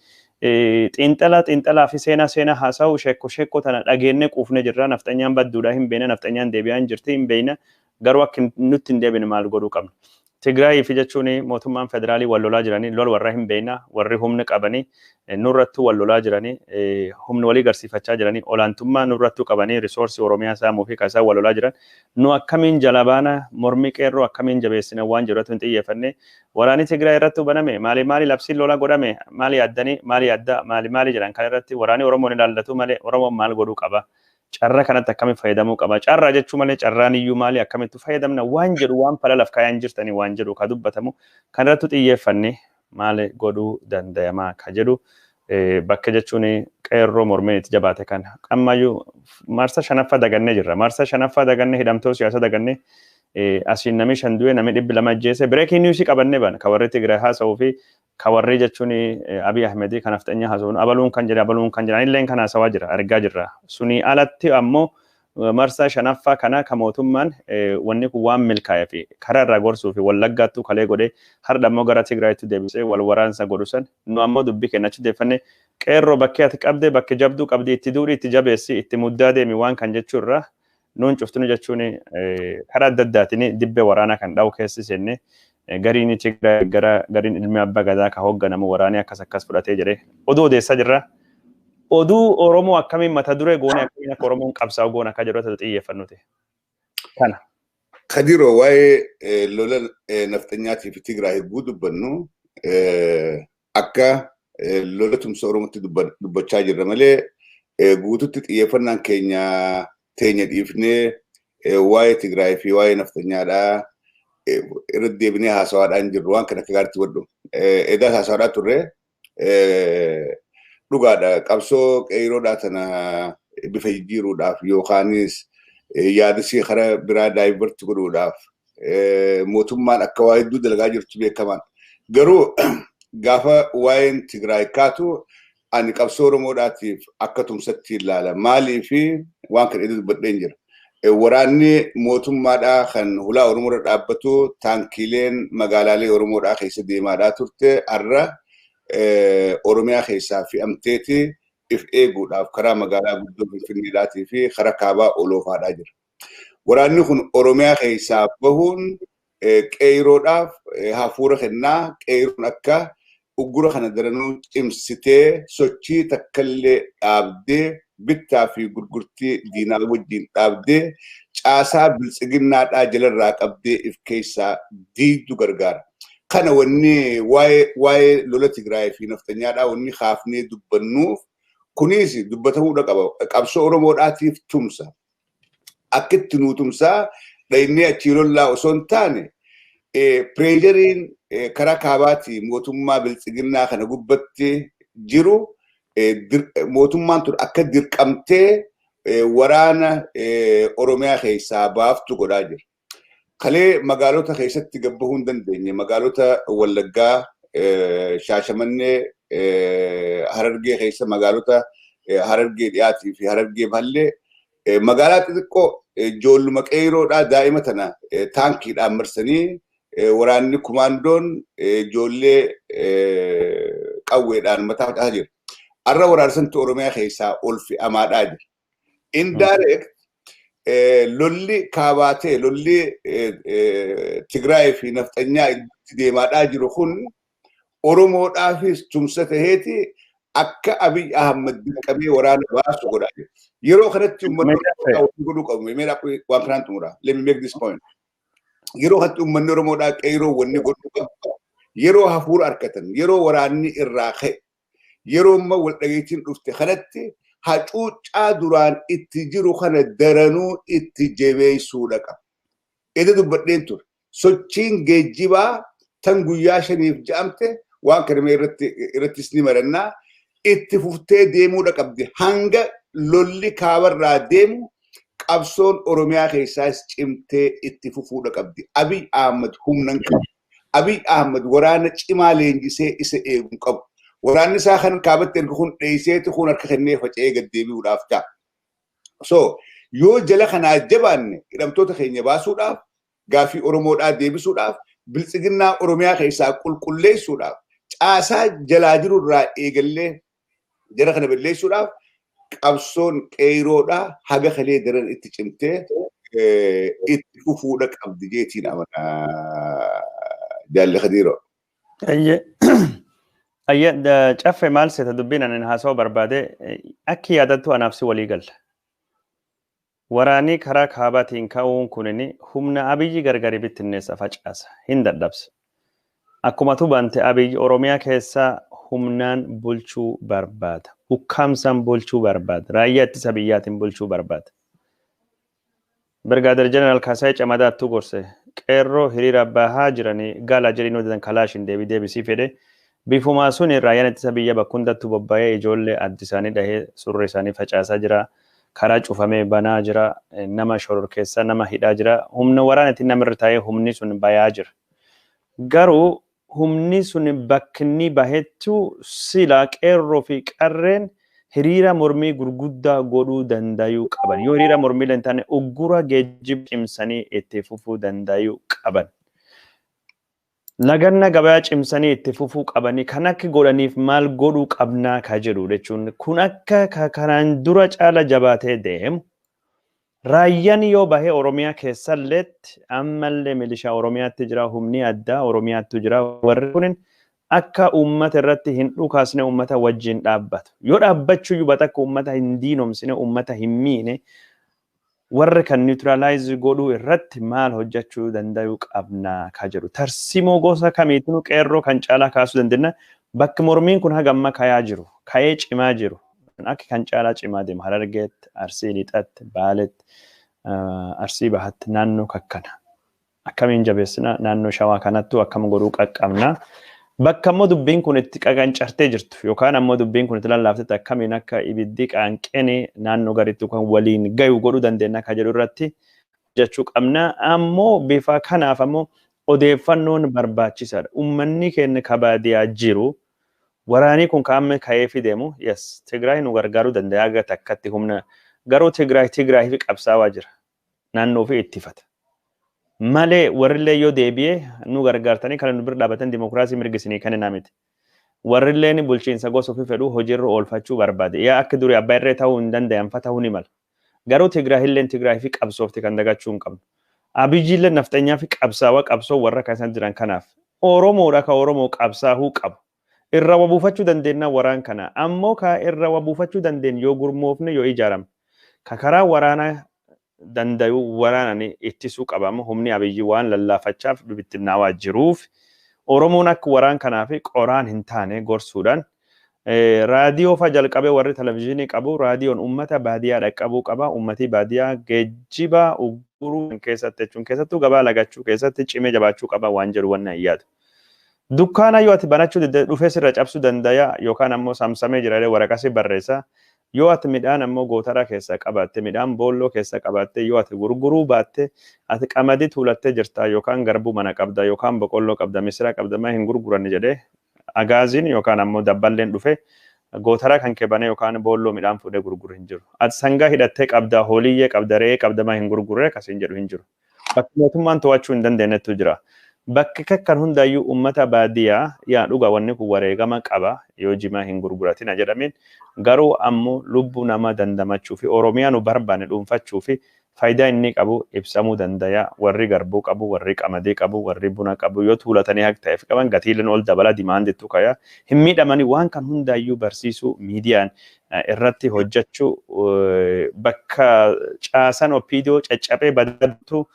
Xiinxalaa fi seenaa haasa'u sheekko tana dhageennee quufnee jirra. Nafxanyaan badduudhaa hin beekna, nafxanyaan deebi'aa hin jirti hin beekna, garuu akka nutti hin deebine maal godhuu qabna. Tigraay fi jechuun mootummaan federaalii wal lolaa jiranii lol warra hin beekna, warri humna qabanii nurrattuu wal lolaa jiranii humna walii garsiifachaa jiranii olaantummaa nurrattuu qabanii risoorsii Oromiyaa saamuu fi kan isaan wal lolaa jiran nu akkamiin jala baana mormii qeerroo akkamiin jabeessina waan jiru irratti hin xiyyeeffanne. Waraanni Tigraay irratti baname maali maali labsiin lolaa godhame maali yaaddanii maali yaaddaa maali maali jedhan kan irratti waraanni Oromoon ilaallatu malee Oromoon maal godhuu qaba? Carraa kanatti akkamiin fayyadamuu qaba? Carraa jechuu malee carraan iyyuu maali akkamitti fayyadamna waan jedhu waan fala laf kaayaan jirtanii waan jedhu ka dubbatamu kan irratti xiyyeeffanne maali godhuu danda'amaa ka jedhu bakka jechuun qeerroo mormiin itti jabaate kana. Ammayyuu marsa 5ffaa dagannee jirra. Marsa 5ffaa dagannee hidhamtoota siyaasaa dagannee asiin namni 5 du'e namni 200 ajjeese breaking news qabannee baana ka warri Tigraay haasa'uu fi ka warri jechuun Abiy Ahmed kan nafxanyaa haasa'uun abaluun kan jedhe abaluun kan jedhan illeen kan haasawaa jira argaa jirra. Suni alatti ammoo marsaa 5ffaa kana ka mootummaan wanni kun waan milkaa'ee fi karaa irraa gorsuu fi Wallaggaattuu kalee godhee har'a ammoo gara Tigraayitti deebisee wal waraansa godhu san nu ammoo dubbii keenya achi deeffannee qeerroo bakkee ati qabdee bakkee jabduu qabdee itti duudhi itti jabeessi itti muddaa deemi waan kan jechuurra nuun cuftunu jechuun karaa adda addaatiin dibbee waraanaa kan dha'u keessi seenne gariin Tigraay gara gariin ilmi abbaa gadaa ka hoogganamu waraanee akkas akkas fudhatee jedhee oduu odeessaa jirra. Oduu Oromoo akkamiin mata duree goone akkamiin akka Oromoon qabsaa'u goone akka jedhu xiyyeeffannuti. Kana. Kadiroo waa'ee lola nafxanyaatii fi Tigraay hedduu dubbannu akka lola tumsa Oromootti dubbachaa jirra malee guututti xiyyeeffannaan keenya teenya dhiifnee waa'ee Tigraay fi waa'ee nafxanyaadhaa irra deebinee haasawaadhaan jirru waan kana akka gaariitti godhu. Edaa haasawaadhaa turre dhugaadha. Qabsoo qeeroodhaa tana bifa jijjiiruudhaaf yookaanis yaadasii karaa biraa daayivarti godhuudhaaf mootummaan akka waa hedduu dalagaa jirtu beekamaan. Garuu gaafa waa'een Tigraay kaatu ani qabsoo Oromoodhaatiif akka tumsatti ilaala. Maaliifi waan kana iddoo dubbadheen jira. Waraanni mootummaadhaa kan hulaa Oromoodha dhaabbatu taankiileen magaalaalee Oromoodhaa keessa deemaadhaa turte har'a Oromiyaa keessaa fe'amteeti if eeguudhaaf karaa magaalaa guddoo Finfinneedhaatii fi karaa kaabaa oloofaadhaa jira. Waraanni kun Oromiyaa keessaa bahuun qeeroodhaaf hafuura kennaa qeeroon akka uggura kana daranuu cimsitee sochii takkallee dhaabdee bittaa fi gurgurtii diinaa wajjin dhaabdee caasaa biltsiginnaadhaa jalarraa qabdee if keessaa diigdu gargaara. Kana wanni waa'ee lola Tigraay fi nafxanyaadhaa wanni kaafnee dubbannuuf kunis dubbatamuudha qaba. Qabsoo Oromoodhaatiif tumsa. Akkitti nuu tumsaa dhaynee achii lollaa osoo hin taane pireejeriin karaa kaabaatii mootummaa biltsiginnaa kana gubbatti jiru mootummaan tun akka dirqamtee waraana Oromiyaa keessaa baaftu godhaa jira. Kalee magaalota keessatti gabbahuu hin dandeenye. Magaalota Wallaggaa, Shaashamannee, Harargee keessa magaalota Harargee dhiyaatii fi Harargee Ballee magaalaa xixiqqoo ijoolluma qeeroodhaa daa'ima tana taankiidhaan marsanii waraanni kumaandoon ijoollee qawweedhaan mataa facaasaa jira. Har'a waraarsantu Oromiyaa keessaa ol fe'amaadhaa jira. Indirect Lolli kaabaatee lolli Tigraay fi nafxanyaa itti deemaadhaa jiru kun Oromoodhaafis tumsa taheeti akka Abiy Ahmad dirqamee waraana baasu godhaa jira. Yeroo kanatti uummanni Oromoodhaa godhuu qabu. Waan kanaan xumura. Let me make this point. Yeroo kanatti uummanni Oromoodhaa qeeroo wanni godhuu qabu. Yeroo hafuura argatan, yeroo waraanni irraa ka'e, yeroo amma wal dhageettiin dhufte kanatti hacuuccaa duraan itti jiru kana daranuu itti jabeessuudha qaba. Eda dubbadheen ture. Sochiin geejjibaa tan guyyaa 5f ja'amte waan kana irrattis ni marannaa itti fuftee deemuudha qabdi. Hanga lolli kaabarraa deemu qabsoon Oromiyaa keessaas cimtee itti fufuudha qabdi. Abiy Ahmad humna hin qabu. Abiy Ahmad waraana cimaa leenjisee isa eegu qabu. Waraanni isaa kan kaabatti erga kun dheeyseeti kun harka kennee faca'ee gad deebi'uudhaaf ta'a. So yoo jala kanaa jabaanne hidhamtoota keenya baasuudhaaf, gaaffii Oromoodhaa deebisuudhaaf, biltsiginnaa Oromiyaa keessaa qulqulleessuudhaaf, caasaa jalaa jirurraa eegallee jara kana balleessuudhaaf qabsoon qeeroodhaa haga kalee daran itti cimtee itti fufuudha qabdi jeetiin amana jaalli Khadiiroo. Ayyee, Caffee, maal seeta dubbiin ani haasawaa barbaade akki yaadattu anaaf si walii galla. Waraanii karaa kaabaatiin ka'uun kunin humna Abiyyi gargari bittinneessa, facaasa, hin dadhabsa. Akkuma tubante Abiyyi Oromiyaa keessa humnaan bulchuu barbaada. Ukkaamsaan bulchuu barbaada. Raayyaa ittisa biyyaatiin bulchuu barbaada. Birgaadir Jeneraal Kaasaayee Camadaattuu gorse. Qeerroo hiriira bahaa jiranii gala jedhanii hojjetan kalaashin deebii deebisii fedhe. Bifumaa sun raayyaan ittisa biyya bakka hundattuu bobba'ee ijoollee addi isaanii dhahee surri isaanii facaasaa jira. Karaa cufamee banaa jira. Nama shororkeessaa nama hidhaa jira. Humna waraanaatiin namirra taa'ee humni sun bayaa jira. Garuu humni sun bakki inni bahettu sila qeerroo fi qarreen hiriira mormii gurguddaa godhuu danda'uu qaban. Yoo hiriira mormii hin taane uggura geejjiba cimsanii itti fufuu danda'uu qaban. Laganna gabayaa cimsanii itti fufuu qabanii kan akka godhaniif maal godhuu qabnaa ka jedhu jechuun kun akka kanaan dura caala jabaatee deemu. Raayyaan yoo bahee Oromiyaa keessalleetti ammallee milishaa Oromiyaatti jira, humni addaa Oromiyaatti jira. Warri kunin akka uummata irratti hin dhukaasne uummata wajjin dhaabbatu. Yoo dhaabbachuu iyyuu akka uummata hin diinomsine, uummata hin miine, warri kan neutralize godhuu irratti maal hojjechuu danda'uu qabna ka jedhu. Tarsimoo gosa kamiitinuu qeerroo kan caalaa kaasuu dandeenya. Bakki mormiin kun haga amma kayaa jiru, ka'ee cimaa jiru. Akka kan caalaa cimaa deema. Harargeetti, Arsii Lixaatti, Baaletti, Arsii Bahatti naannoo kakkana. Akkamiin jabeessina naannoo Shawaa kanattuu akkam godhuu qaqqabna. Bakka ammoo dubbiin kun itti qaqancartee jirtu yookaan ammoo dubbiin kun itti lallaaftetti akkamiin akka ibiddi qaanqeen naannoo gariitti kan waliin gayu godhuu dandeenya akka jedhu irratti hojjechuu qabna. Ammoo bifa kanaaf ammoo odeeffannoon barbaachisaadha. Uummanni keenya ka baadiyyaa jiru waraanii kun ka amma ka'ee fideemu, yes, Tigraay nu gargaaruu danda'a haga takkatti humna, garuu Tigraay fi qabsaawaa jira. Naannoo fi ittifata. Malee warrillee yoo deebi'ee nu gargaartanii kan nu bira dhaabatan dimokiraasii mirgisinii kan hinaa miti. Warrilleen bulchiinsa gosa ofii fedhu hojiirra oolfachuu barbaade. Yaa akka durii abbaa irree ta'uu hin danda'an fa ta'uu ni mala. Garuu Tigraahilleen Tigraay fi qabsoofti kan dagachuu hin qabnu. Abiyyiillee nafxanyaa fi qabsaawaa qabsoo warra kan jiran kanaaf. Oromoodha ka Oromoo qabsaa'uu qabu. Irra wabuufachuu dandeenya waraan kana. Ammoo ka irra wabuufachuu dandeenyu yoo gurmoofne, yoo ijaaramne. Ka karaa waraanaa danda'u waraanani ittisuu qaba. Amma humni Abiyyi waan lallaafachaaf bibittinnaawaa jiruuf Oromoon akka waraan kanaaf qoraan hin taane gorsuudhaan raadiyoo fa jalqabee warri televizyiinii qabu raadiyoon uummata baadiyyaa dhaqqabuu qaba. Uummati baadiyyaa geejjiba ugguruu keessatti jechuun keessattuu gabaa lagachuu keessatti cimee jabaachuu qaba waan jedhu wanna hin yaadu. Dukkaana yoo ati banachuu dhufee sirra cabsuu danda'a yookaan ammoo saamsamee jira waraqaa si barreessa. Yoo ati midhaan ammoo gootaraa keessa qabaatte, midhaan boolloo keessa qabaatte, yoo ati gurguruu baatte, ati qamadii tuulattee jirta yookaan garbuu mana qabda yookaan boqqolloo qabda, misira qabda, maa hin gurguranne jedhee agaaziin yookaan ammoo dabballeen dhufe gootaraa kan kee banee yookaan boolloo midhaan fuudhee gurguru hin jiru. Ati sangaa hidhattee qabda, hooliyyee qabda, re'ee qabda, maa hin gurgurre akkasiin jedhu hin jiru. Bakki mootummaan to'achuu hin dandeenyetu jira. Bakki kakkan hundaayyuu uummata baadiyyaa yaa dhuga wanni kun wareegama qaba yoo jimaa hin gurguratina jedhameen, garuu ammoo lubbuu nama dandamachuu fi Oromiyaa nu barbaanne dhuunfachuu fi Faayidaa inni qabu ibsamuu danda'a. Warri garbuu qabu, warri qamadii qabu, warri buna qabu yoo tuulatanii haqa ta'eef qaban gatiileen ol dabala dimaandittu kaya. Hin miidhamanii waan kan hundaayyuu barsiisuu miidiyaan irratti hojjechuu bakka caasan OPDO caccabee badatu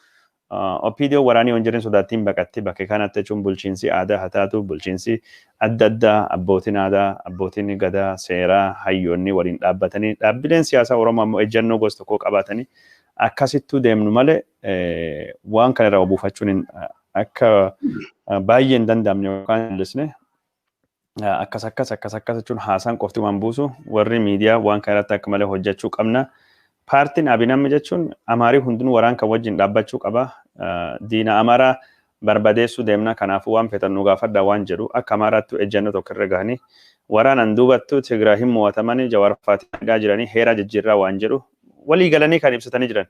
OPDO waraanii waan jiran sodaattiin baqatti bakka kanatti jechuun bulchiinsi aadaa haa taatu bulchiinsi adda addaa abbootiin aadaa abbootiin gadaa seeraa hayyoonni waliin dhaabbatanii dhaabbileen siyaasaa Oromoo ammoo ejjennoo gosa tokkoo qabaatanii akkasittuu deemnu malee waan kana irraa buufachuun akka baay'ee hin danda'amne yookaan mul'isne akkas akkas akkas akkas jechuun haasaan qofti waan buusu warri miidiyaa waan kana irratti akka malee hojjechuu qabna. Paartiin Abinammi jechuun Amaarii hundinuu waraan kan wajjin dhaabbachuu qaba. Diina Amaaraa barbadeessuu deemna kanaafuu waan feetan nu gaafadha waan jedhu akka Amaaraattu ejjennoo tokko irra gahanii waraanaan duubattu Tigraay hin mo'atamanii Jawaar Faatii jiranii heeraa jijjiirraa waan jedhu walii galanii kan ibsatanii jiran.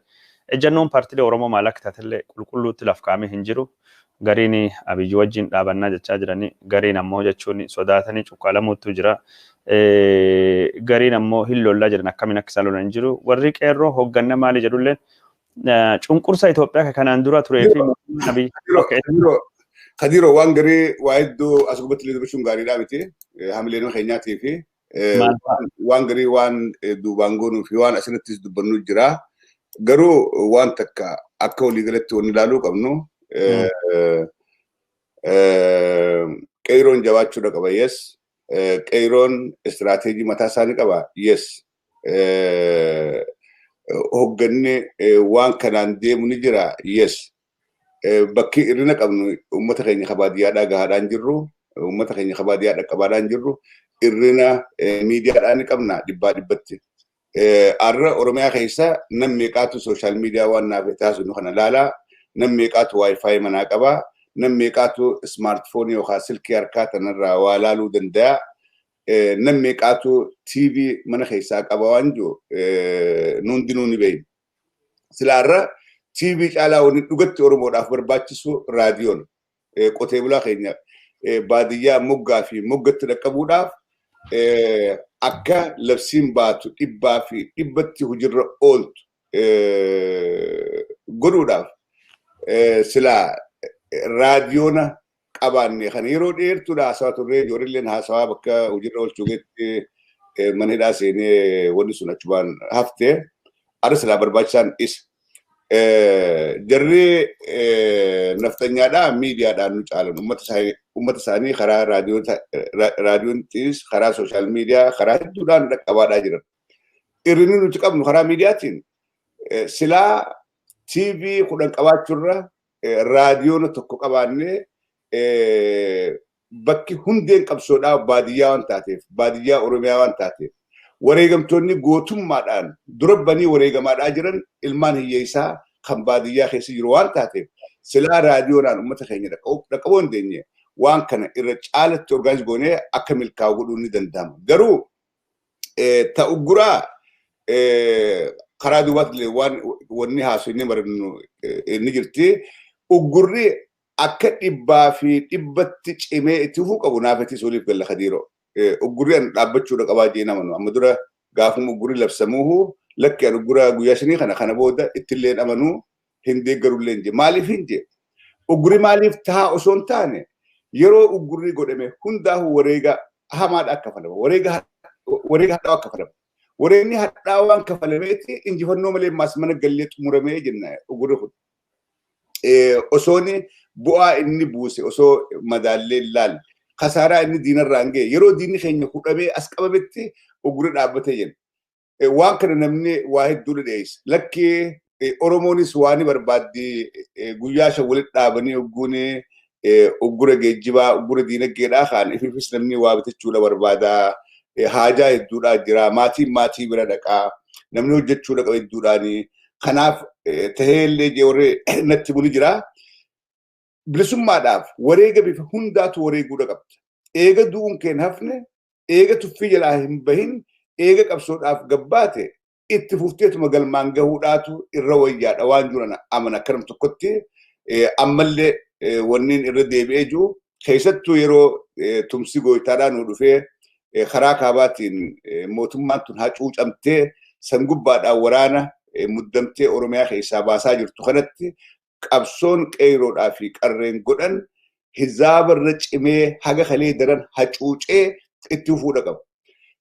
Ejjennoon paartiilee Oromoo maal akka taatellee qulqulluutti laf kaa'amee hin jiru. Gariin Abiyyi wajjin dhaabannaa jechaa jiranii gariin ammoo jechuun sodaatanii cuqqaalamuutu jira. Gariin ammoo hin lollaa jiran akkamiin akka isaan lolan hin jiru. Warri qeerroo hoogganna maali jedhullee cunqursa Itoophiyaa kanaan dura turee fi Abiyyi. Kadiroo waan garii waa hedduu as gubbatti illee dubbachuun gaariidhaa miti. Hamileen keenyaatii fi waan garii waan duubaan goonuu fi waan asirrattis dubbannu jira. Garuu waan takka akka waliigalatti wanni ilaaluu qabnu qeeroon jabaachuudha qaba yes. Qeeroon istiraateejii mataa isaanii qaba yes. Hoogganni waan kanaan deemu ni jira yes. Bakki hir'ina qabnu uummata keenya kabaadiyyaadhaa gahaadhaan jirru uummata keenya kabaadiyyaa dhaqqabaadhaan jirru hir'ina miidiyaadhaan ni qabna dhibbaa dhibbatti. Har'a Oromiyaa keessa nam meeqaatu sooshaal miidiyaa waan naaf taasisu kana ilaalaa, nam meeqaatu waayifaayi manaa qabaa, nam meeqaatu ismaartifoonii yookaan silkii harkaa tanarraa waa ilaaluu danda'a, nam meeqaatu TV mana keessaa qaba waan jiru hundinuu ni beekna. Sila har'a TV caalaa wanni dhugatti Oromoodhaaf barbaachisu raadiyoon qotee bulaa keenya baadiyyaa moggaa fi moggatti dhaqqabuudhaaf akka labsiin baatu dhibbaa fi dhibbatti hojiirra ooltu godhuudhaaf silaa raadiyoona qabaanne kana yeroo dheertuudha haasawaa turre ijoolleen haasawaa bakka hojiirra oolchuu geetti mana hidhaa seenee wanni sun achumaan haftee arra silaa barbaachisaan isa. Jarri naftanyaadhaa miidiyaadhaan nu caalan uummata isaanii karaa raadiyoontiis karaa sooshaal miidiyaa karaa hedduudhaan dhaqqabaadhaa jiran. Hir'inni nuti qabnu karaa miidiyaatiin silaa TV 10 qabaachuurra raadiyoona tokko qabaannee bakki hundeen qabsoodhaa baadiyyaa waan taateef baadiyyaa Oromiyaa waan taateef wareegamtoonni gootummaadhaan durabbanii wareegamaadhaa jiran ilmaan hiyyeessaa kan baadiyyaa keessa jiru waan taateef silaa raadiyoodhaan uummata keenya dhaqqabuu hin dandeenye waan kana irra caalatti orgaaniz goonee akka milkaa'u godhuun ni danda'ama. Garuu ta'u guraa karaa duubaatti illee waan wanni haasofnee marannu ni jirti. Uggurri akka dhibbaa fi dhibbatti cimee itti fufuu qabu naafetis waliif galla Kadiiroo. Uggurri an dhaabbachuudha qabaa jee namanu. Amma dura gaafuma uggurri labsamuuhu lakki an uggura guyyaa shanii kana booda ittillee amanuu hin deeggarullee hin jee. Maaliif hin jee? Uggurri maaliif ta'a osoo hin taane yeroo uggurri godhame hundaa'u wareega hamaadha akka kafalama. Wareega hadhaa'aa akka kafalama. Wareegni hadhaa'aa kafalameeti injifannoo malee maas mana gallee xumuramee jenna uggurri kun. Osoon bu'aa inni buuse osoo madaallee ilaalle kasaaraa inni diinarraa hin ga'e yeroo diinni keenya hudhamee as qabametti uggurri dhaabbatee jenna. Waan kana namni waa hedduu dhiyeessa. Lakki Oromoonis waan barbaaddi guyyaa shan walitti dhaabanii ogguun uggura geejjibaa uggura diinagdeedhaa kaan ifiifis namni waa bitachuudha barbaada. Haajaa hedduudhaa jira. Maatiin maatii bira dhaqaa. Namni hojjechuudha qaba hedduudhaani. Kanaaf tahee illee warri natti muni jira. Bilisummaadhaaf wareega bifa hundaatu wareeguudha qabda. Eega du'uun keen hafne, eega tuffii jalaa hin bahin, eega qabsoodhaaf gabbaate itti fufteetuma galmaan gahuudhaatu irra wayyaadha waan jiran amana akkanam tokkotti ammallee wanniin irra deebi'ee jiru keessattuu yeroo tumsi gooytaadhaa nu dhufee karaa kaabaatiin mootummaan tun hacuucamtee san gubbaadhaan waraana Muddamtee Oromiyaa keessaa baasaa jirtu kanatti qabsoon qeeroodhaa fi qarreen godhan hizaabarra cimee haga kalee daran hacuucee itti fufuudha qaba.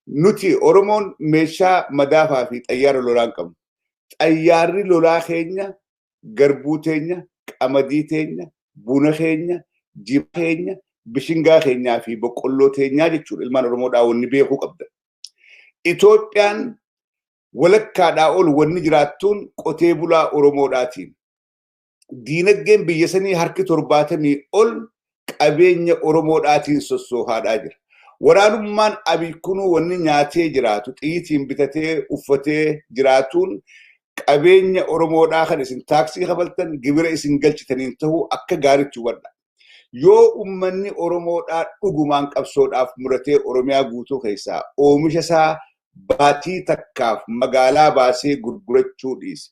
Nuti Oromoon meeshaa madaafaa fi xayyaara lolaa hin qabnu. Xayyaarri lolaa keenya, garbuu teenya, qamadii teenya, buna keenya, jiba keenya, bishingaa keenyaa fi boqqolloo teenyaa jechuudha. Ilmaan Oromoodhaa wanni beekuu qabda. Itoophiyaan walakkaadhaa ol wanni jiraattuun qotee bulaa Oromoodhaatiin. Diinagdeen biyya sanii harki 70 ol qabeenya Oromoodhaatiin sossoohaadhaa jira. Waraanummaan Abiy kunuu wanni nyaatee jiraatu, xiyyitiin bitatee uffatee jiraatuun qabeenya Oromoodhaa kan isin taaksii kafaltan gibira isin galchitaniin ta'uu akka gaariitti hubadha. Yoo uummanni Oromoodhaa dhugumaan qabsoodhaaf muratee Oromiyaa guutuu keessaa oomisha isaa baatii takkaaf magaalaa baasee gurgurachuu dhiise.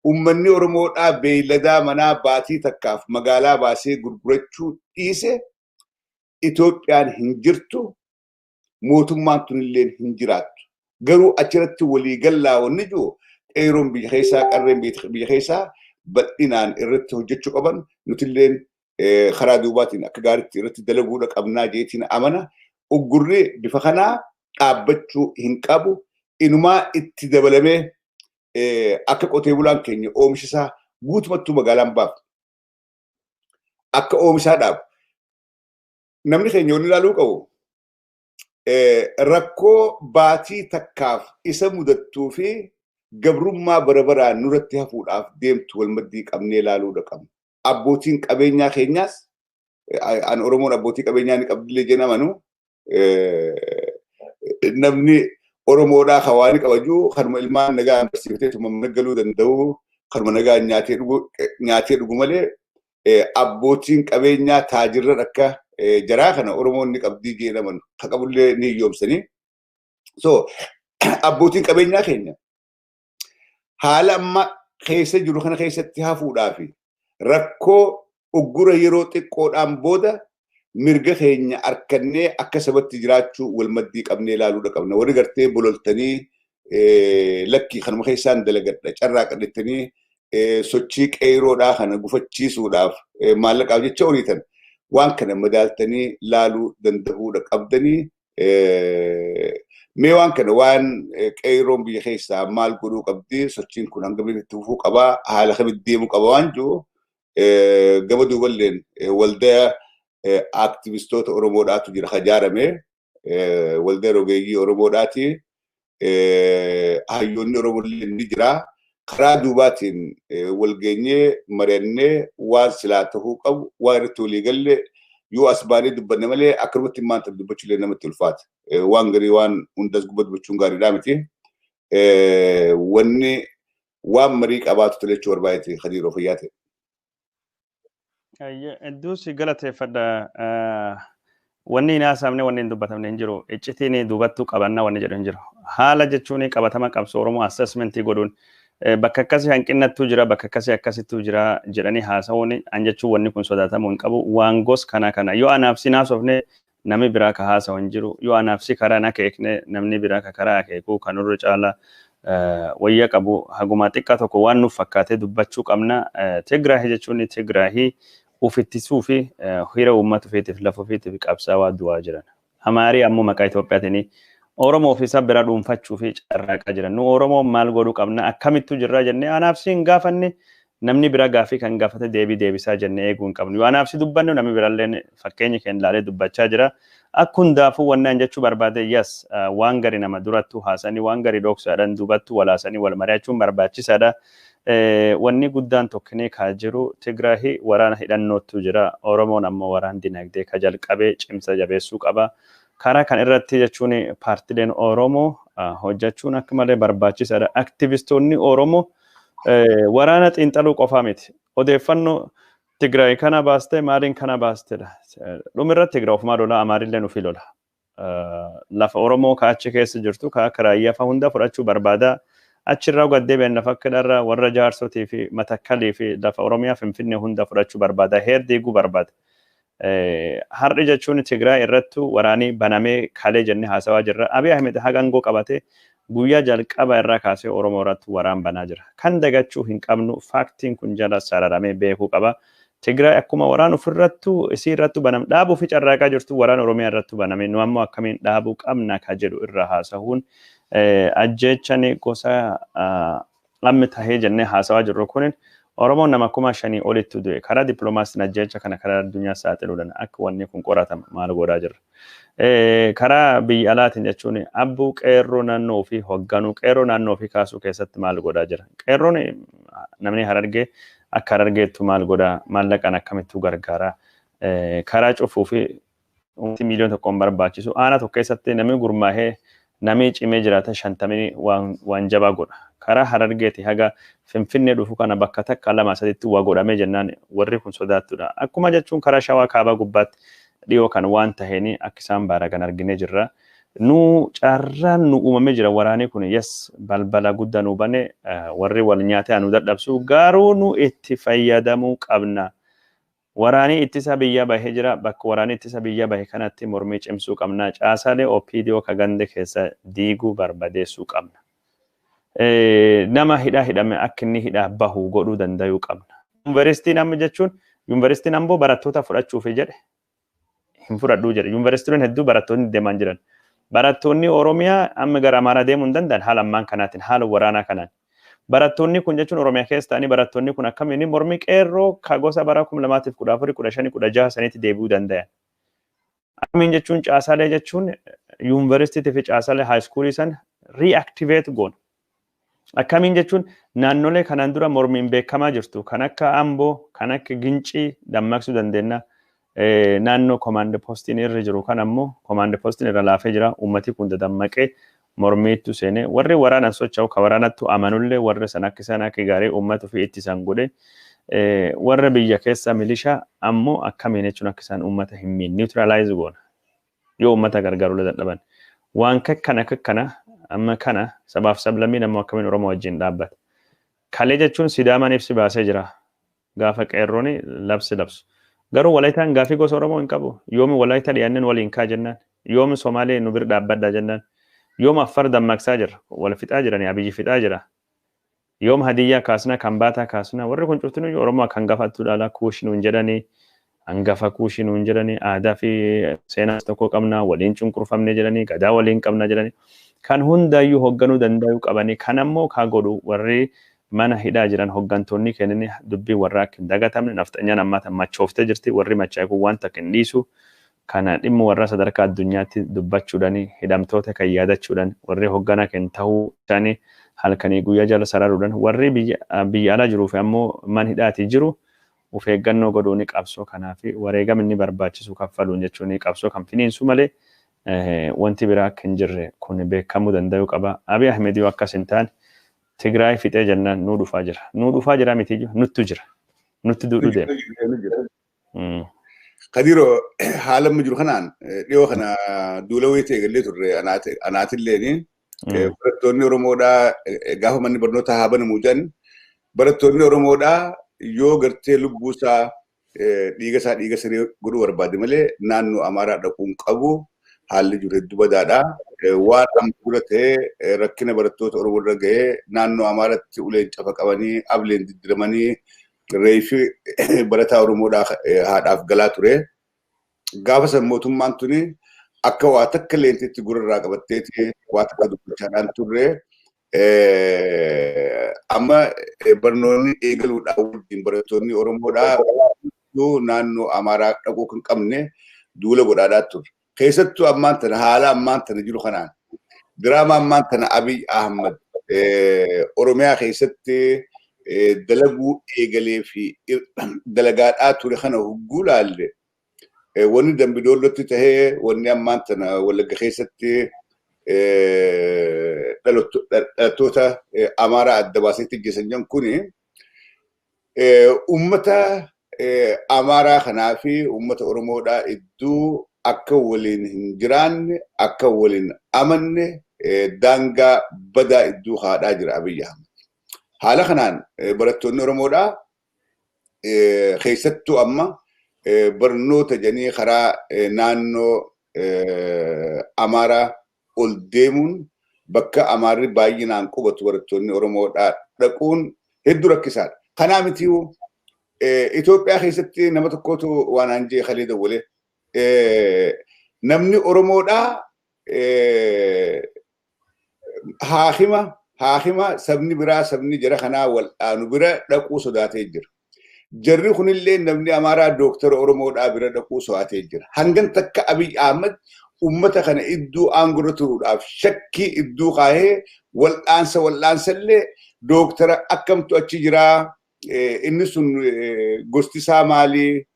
Uummanni Oromoodhaa beeyladaa manaa baatii takkaaf magaalaa baasee gurgurachuu dhiise. Itoophiyaan hin jirtu, mootummaan tunillee hin jiraattu. Garuu achirratti waliigallaa wanni jiru qeeroon biyya keessaa qarreen biyya keessaa bal'inaan irratti hojjechuu qaban nutilleen karaa duubaatiin akka gaariitti irratti dalaguudha qabnaa jeetiin amana. Uggurri bifa kanaa dhaabbachuu hin qabu. Inumaa itti dabalamee akka qotee bulaan keenya oomisha isaa guutumattuu magaalaan baafu. Akka oomishaa dhaabu. Namni keenya wanni ilaaluu qabu rakkoo baatii takkaaf isa mudattuu fi gabrummaa bara baraan nurratti hafuudhaaf deemtu wal maddii qabnee ilaaluudha qabna. Abbootiin qabeenyaa keenyaas an Oromoon abbootii qabeenyaa ni qabdillee jeen amanu namni Oromoodhaa kan waan qabaju kanuma ilmaan nagaa barsiifatee tuma mana galuu danda'u kanuma nagaa nyaatee dhugu malee abbootiin qabeenyaa taajirran akka jaraa kana Oromoon ni qabdii jedhaman kan qabullee ni hiyyoomsanii. So abbootiin qabeenyaa keenya haala amma keessa jiru kana keessatti hafuudhaa fi rakkoo uggura yeroo xiqqoodhaan booda mirga keenya harkannee akka sabatti jiraachuu wal maddii qabnee ilaaluudha qabna. Warri gartee bololtanii lakkii kanuma keessaan dalagadha carraa qadhettanii sochii qeeroodhaa kana gufachiisuudhaaf maallaqaaf jecha horiitan waan kana madaaltanii laaluu danda'uudha qabdanii. Mee waan kana waan qeeroon biyya keessaa maal godhuu qabdi sochiin kun hanga itti fufuu qabaa haala kamitti deemuu qaba waan jiru gama duuballeen waldaa aktivistoota Oromoodhaatu jira ijaarame waldaa rogeeyyii Oromoodhaati hayyoonni Oromollee ni jira. Karaa duubaatiin walgeenyee mari'annee waan silaa ta'uu qabu waan irratti walii galle yoo as baanee dubbanne malee akkanumatti maanta dubbachuullee namatti ulfaata. Waan garii waan hundas gubba dubbachuun gaariidhaa miti. Wanni waan marii qabaatu tole jechuu barbaadeeti Khadiiroo fayyaa ta'e. Hedduu si galateeffadha. Wanni hin haasa'amne wanni hin dubbatamne hin jiru. Iccitiin duubattuu qabanna wanni jedhu hin jiru. Haala jechuun qabatama qabsoo Oromoo assessmentii godhuun bakka akkasii hanqinnattuu jira bakka akkasii akkasittuu jira jedhanii haasa'uun an jechuun wanni kun sodaatamuu hin qabu. Waan gos kana kana yoo anaaf si haasofne namni biraa ka haasa'u hin jiru. Yoo anaaf si karaa na akeekne namni biraa ka karaa akeeku kan irra caala wayya qabu haguma xiqqaa tokko waan nuuf fakkaatee dubbachuu qabna. Tigraahii jechuun Tigraahii ufittisuu fi hira uummata ofiitiif lafa ofiitiif qabsaawaa du'aa jiran. Amaarii ammoo maqaa Itoophiyaatiin Oromoo fi isa bira dhuunfachuu fi carraaqaa jiran. Nu Oromoo maal godhuu qabna akkamittuu jirra jennee anaaf si hin gaafanne namni bira gaafii kan gaafate deebii deebisaa jennee eeguu hin qabnu. Yoo anaaf si dubbannu namni birallee fakkeenya keenya ilaalee dubbachaa jira. Akka hundaafuu wanni an jechuu barbaade yes waan gari nama durattuu haasanii waan gari dhoksaadhaan dubattuu walaasanii wal mari'achuun barbaachisaadha. Wanni guddaan tokkinee kaa jiru Tigraahii waraana hidhannoottu jira. Oromoon ammoo waraan dinagdee ka jalqabee cimsa jabeessuu qaba. Karaa kan irratti jechuun paartileen Oromoo hojjechuun akka malee barbaachisaadha. Aktivistoonni Oromoo waraana xiinxaluu qofaa miti. Odeeffannoo Tigraay kana baastee maaliin kana baasteedha. Dhumirra Tigraay ofumaa lola Amaarillee nufi lola. Lafa Oromoo ka achi keessa jirtu ka akka raayyaa fa'a hunda fudhachuu barbaada. Achirraa gaddeebi'an lafa akka dharraa warra jaarsotii fi matakkalii fi lafa Oromiyaa Finfinnee hunda fudhachuu barbaada. Heer diiguu barbaada. Har'i jechuun Tigraay irrattu waraanii banamee kalee jennee haasawaa jirra. Abiy Ahmed haga aangoo qabate Guyyaa jalqaba irraa kaasee Oromoo irratti waraan banaa jira. Kan dagachuu hin qabnu faaktiin kun jala sararamee beekuu qaba. Tigraay akkuma waraan ofirrattu isii irrattu banam dhaabuu fi carraaqaa jirtu waraan Oromiyaa irrattu baname nu ammoo akkamiin dhaabuu qabna ka jedhu irra haasahuun ajjeechani gosa amma tahee jennee haasawaa jirru kunin Oromoon nama 5,000 olitti du'e karaa dippiloomaasiin ajjeecha kana karaa addunyaa saaxiluudhaan akka wanni kun qoratama maal godhaa jirra. Karaa biyya alaatiin jechuun abbuu qeerroo naannoo fi hoogganuu qeerroo naannoo fi kaasuu keessatti maal godhaa jira. Qeerroon namni Harargee akka Harargeettu maal godhaa maallaqaan akkamittuu gargaaraa karaa cufuu fi miiliyoona tokkoon barbaachisu aanaa tokko keessatti namni gurmaahee namni cimee jiraata 50 waan jabaa godha. Karaa Harargeeti haga Finfinnee dhufu kana bakka takka lama sadiitti waa godhamee jennaan warri kun sodaattudha. Akkuma jechuun karaa Shawaa kaabaa gubbaatti dhiyoo kan waan taheen akka isaan baaragan arginee jirra. Nu carraan nu uumamee jira waraanni kun yes balbala guddaa nu bane warri wal nyaatee nu dadhabsu garuu nu itti fayyadamuu qabna. Waraanni ittisa biyyaa bahee jira. Bakka waraanni ittisa biyyaa bahe kanatti mormii cimsuu qabna. Caasaalee OPDO ka gande keessa diiguu barbadeessuu qabna. Nama hidhaa hidhame akka inni hidhaa bahu godhuu danda'uu qabna. Yuunivarsiitiin amma jechuun yuunivarsiitiin amboo barattoota fudhachuuf jedhe hin fudhadhuu jedhe. Yuunivarsiitiin hedduu barattoonni deemaa jiran. Barattoonni Oromiyaa amma gara Amaaraa deemuu hin danda'an haala ammaan kanaatiin haala waraanaa kanaan. Barattoonni kun jechuun Oromiyaa keessa ta'anii barattoonni kun akkamiin mormii qeerroo ka gosa bara 2014, 15, 16 sanitti deebi'uu danda'an. Akkamiin jechuun caasaalee jechuun yuunivarsiitii fi caasaalee haayiskuulii san reactivate goona. Akkamiin jechuun naannolee kanaan dura mormiin beekamaa jirtu kan akka Amboo, kan akka Gincii dammaqsuu dandeenya. Naannoo komaand poostiin irra jiru kan ammoo komaand poostiin irra laafee jira. Uummati kun dadammaqee mormiitu seenee warri waraanaan socho'u ka waraanattu amanullee warri san akka isaan akka gaarii uummata ofii ittisan godhe warra biyya keessa milishaa ammoo akkamiin jechuun akka isaan uummata hin miine neutralize goona yoo uummata gargaaruu dadhaban waan kakkana kakkana amma kana sabaaf sablammiin ammoo akkamiin Oromoo wajjin dhaabbata. Kalee jechuun Sidaamaan ibsi baasee jira gaafa qeerroon labsi labsu. Garuu Walaayitaan gaafii gosa Oromoo hin qabu. Yoomi Walaayitaa dhiyaanneen waliin kaa jennaan. Yoomi Somaalee nu bira dhaabbadhaa jennaan. Yoom Affar dammaqsaa jira. Wal fixaa jirani Abiyyi fixaa jira. Yoom Hadiyyaa kaasna Kambaataa kaasna warri kun cuftinuu Oromoo akka hangafattuu dhaala kuushi nuun jedhanii hangafa kuushi nuun jedhanii aadaa fi seenaa tokko qabna waliin cunqurfamne jedhanii gadaa waliin qabna jedhanii kan hundaayyuu hoogganuu danda'uu qabanii kan ammoo kaa godhu warri mana hidhaa jiran hooggantoonni kennanii dubbii warra akka hin dagatamne nafxanyaan ammaa machooftee jirti warri machaa'e kun waan takka hin dhiisu. Kana dhimma warra sadarkaa addunyaatti dubbachuudhaan hidhamtoota kan yaadachuudhaan warri hoogganaa kan ta'uu isaanii halkanii guyyaa jala sararuudhaan warri biyya alaa jiruu fi ammoo mana hidhaatii jiru of eeggannoo godhuun qabsoo kanaa fi wareegama inni barbaachisu kaffaluun jechuun qabsoo kan finiinsu malee wanti biraa akka hin jirre kun beekamuu danda'uu qaba. Abiy Ahmed yoo akkas hin taane Tigraay fixee jennaan nuu dhufaa jira. Nuu dhufaa jira miti nuttu jira. Nutti duudhu deema. Kadiroo haala amma jiru kanaan dhiyoo kana duula wayii ta'e gallee turre anaatilleen barattoonni Oromoodhaa gaafa manni barnootaa haa banamu jedhan barattoonni Oromoodhaa yoo gartee lubbuu isaa dhiiga isaa dhiiga siree godhuu barbaade malee naannoo Amaaraa dhaquun qabu haalli jiru hedduu badaadha. Waan amma dura ta'ee rakkina barattoota Oromoo irra ga'ee naannoo Amaaraatti uleen cafa qabanii ableen diddiramanii reefi barataa Oromoodhaa haadhaaf galaa ture. Gaafa san mootummaan tuni akka waa takka leentitti gurarraa qabatteeti waa takka dubbachaadhaan turre. Amma barnoonni eegaluudhaan wajjin barattoonni Oromoodhaa naannoo Amaaraa dhaquu kan qabne duula godhaadhaa turre. Keessattuu ammaan tana haala ammaan tana jiru kanaan diraamaa ammaan tana Abiy Ahmad Oromiyaa keessatti dalaguu eegalee fi dalagaadhaa ture kana hogguu laalle wanni Dambidoollotti tahee wanni ammaan tana Wallagga keessatti dhalattoota Amaaraa adda baaseetti geessan jiran kuni uummata Amaaraa kanaa fi uummata Oromoodhaa iddoo akka waliin hin jiraanne akka waliin amanne daangaa badaa iddoo haadhaa jira Abiy Ahmed. Haala kanaan barattoonni Oromoodhaa keessattuu amma barnoota jedhanii karaa naannoo Amaaraa ol deemuun Bakka Amaarri baay'inaan qubatu barattoonni Oromoodhaa dhaquun hedduu rakkisaadha. Kanaa mitiyyuu Itoophiyaa keessatti nama tokkotu waan anjee kalee dawwalee namni Oromoodhaa haakima sabni biraa sabni jara kanaa wal'aanu bira dhaquu sodaatee jira. Jarri kunillee namni Amaaraa dooktara Oromoodhaa bira dhaquu sodaatee jira. Hangan takka Abiy Ahmad ummata kana iddoo aangoo turuudhaaf shakkii iddoo kaahee wal'aansa illee dooktara akkamtu achi jiraa, inni sun gosti isaa maalii,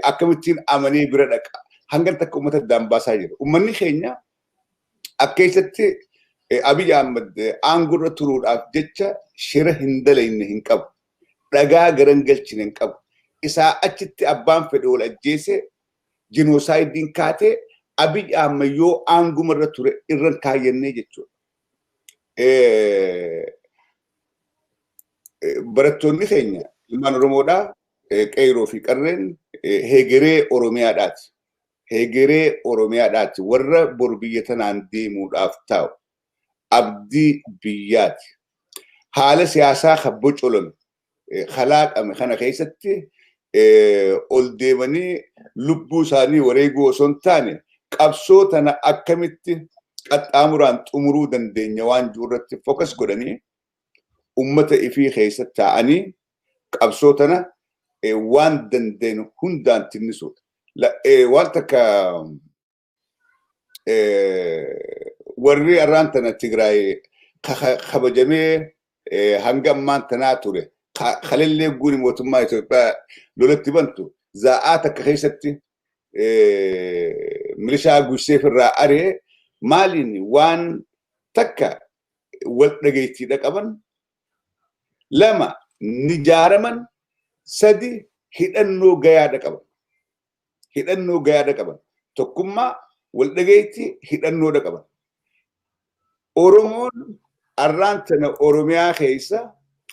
akkamittiin amanee bira dhaqa? Hangan takka ummata addaan baasaa jira. Ummanni keenya akka keessatti Abiy Ahmad aangoo turuudhaaf jecha shira hin dalayne hin qabu. Dhagaa garan galchine hin qabu. Isaa achitti abbaan fedhe wal ajjeese, genocide-iin kaatee, Abiy Ahmad yoo aangumarra ture irra kaayyannee jechuudha. Barattoonni keenya ilmaan Oromoodhaa, qeerroo fi qarreen, hegeree Oromiyaadhaati. Hegeree Oromiyaadhaati. Warra bor biyya tanaan deemuudhaaf taa'u. Abdii biyyaati. Haala siyaasaa kan bocolame, kalaaqame kana keessatti ol deemanii lubbuu isaanii wareeguu osoo hin taane, qabsoo tana akkamitti qaxxaamuraan xumuruu dandeenya waan jiru irratti focus godhanii, ummata ifii keessa taa'anii qabsoo tana waan dandeenyu hundaan tinnisuudha. Waan takka warri arraan tana Tigraay kabajamee hanga ammaan tanaa ture, kalellee guuni mootummaa Itoophiyaa lolatti bantu zaa'aa takka keessatti milishaa gusseef irraa ari'e maaliin? Waan takka wal dhageettiidha qaban, lama ni jaaraman, sadi hidhannoo gayaadha qaban. Hidhannoo gayaadha qaban. Tokkummaa, wal dhageetti, hidhannoodha qaban. Oromoon arraan tana Oromiyaa keessa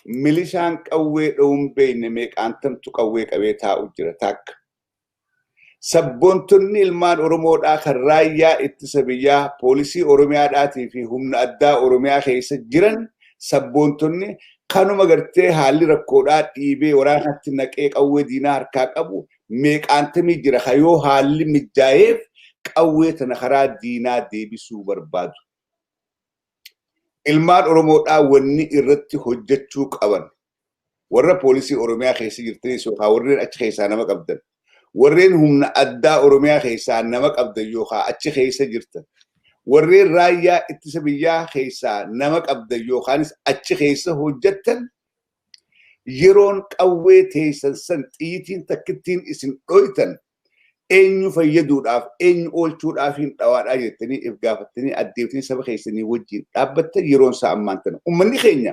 milishaan qawwee dha'uun beekne meeqaantamtu qawwee qabee taa'u jira takka. Sabboontonni ilmaan Oromoodhaa kan raayyaa ittisa biyyaa, poolisii Oromiyaadhaatii fi humna addaa Oromiyaa keessa jiran, sabboontonni kanuma gartee haalli rakkoodhaa dhiibee waraanatti naqee qawwee diinaa harkaa qabu meeqaantamii jira, yoo haalli mijaa'eef qawwee tana karaa diinaa deebisuu barbaadu. Ilmaan Oromoodhaa wanni irratti hojjechuu qaban, warra poolisii Oromiyaa keessa jirtanis yookaan warreen achi keessaa nama qabdan, warreen humna addaa Oromiyaa keessaa nama qabdan yookaan achi keessa jirtan, warreen raayyaa ittisa biyyaa keessaa nama qabdan yookaanis achi keessa hojjettan, yeroon qawwee teessan san xiyyitiin takkittiin isin dhoytan eenyu fayyaduudhaaf, eenyu oolchuudhaaf hin dhawaadhaa jettanii if gaafattanii addeeftanii saba keessanii wajjin dhaabbattan yeroon isaa ammaan tana. Uummanni keenya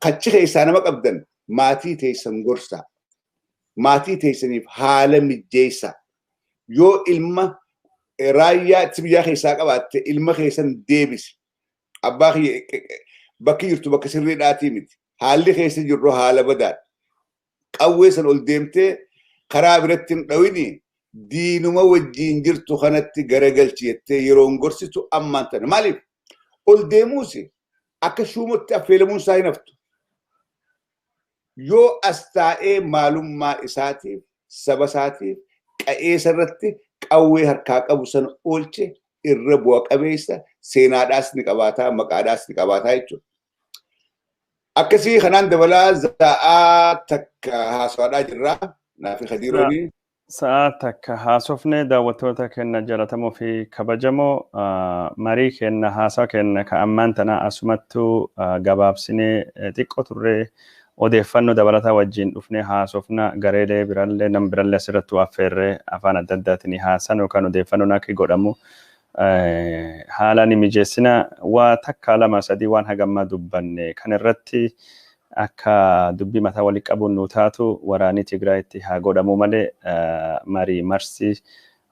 kachi keessaa nama qabdan maatii teessan gorsaa. Maatii teessaniif haala mijjeessaa. Yoo ilma raayyaa ittisa biyyaa keessaa qabaatte, ilma keessan deebisi. Abbaa bakki jirtu bakka sirriidhaatii miti. Haalli keessa jirru haala badaadha. Qawwee san ol deemtee karaa biratti hin dhawini, diinuma wajjiin jirtu kanatti garagalchi jettee yeroon gorsitu ammaan tana. Maaliif? Ol deemuus akka shuumatti affeelamuun isaa hin haftu. Yoo as taa'ee maalummaa isaatiif, saba isaatiif, qa'eessa irratti qawwee harkaa qabu sana oolche, irra bu'a qabeessa, seenaadhaas ni qabaataa, maqaadhaas ni qabaataa jechuudha. Akkasii kanaan dabalaa za'aa takka haasawaadhaa jirraa. Naafi Khadirooni. Sa'a takka haasofne. Daawwattoota keenya jaallatamoo fi kabajamoo, marii keenya, haasaa keenya ka ammaan tana asumattuu gabaabsinee xiqqoo turree odeeffannoo dabalataa wajjin dhufnee haasofna. Gareelee birallee, nam birallee asirratti affeerree afaan adda addaatiin haasan yookaan odeeffannoon akka godhamu haala ni mijeessina. Waa takka, lama, sadii waan hagammaa dubbanne kan irratti akka dubbii mataa walii qabuun nu taatu, waraanii Tigraayitti haa godhamu malee marii marsi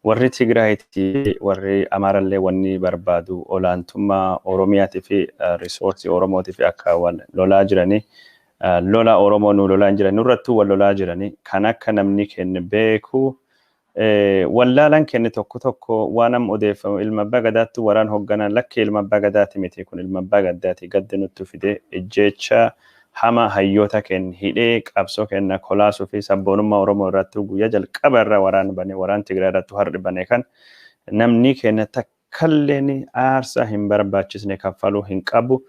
warri Tigraayitti warri Amaarallee wanni barbaadu olaantummaa Oromiyaatii fi resource-ii Oromootii fi akka wal lolaa jiranii, lola Oromoo nu lolaa hin jiran, nurrattuu wal lolaa jiranii kan akka namni keenya beeku. Wallaalaan kenne tokko tokko waan amma odeeffamu ilma abbaa gadaatti waraan hoogganaa lakkee ilma abbaa gadaati miti kun ilma abbaa gaddaati gaddi nutti fide ejjeecha hama hayyoota keenya hidhee qabsoo keenya kolaasuu fi sabboonummaa Oromoo irratti guyyaa jalqaba irraa waraan bane waraan Tigraay irratti har'i bane kan namni keenya takkalleen aarsaa hin barbaachisne kaffaluu hin qabu.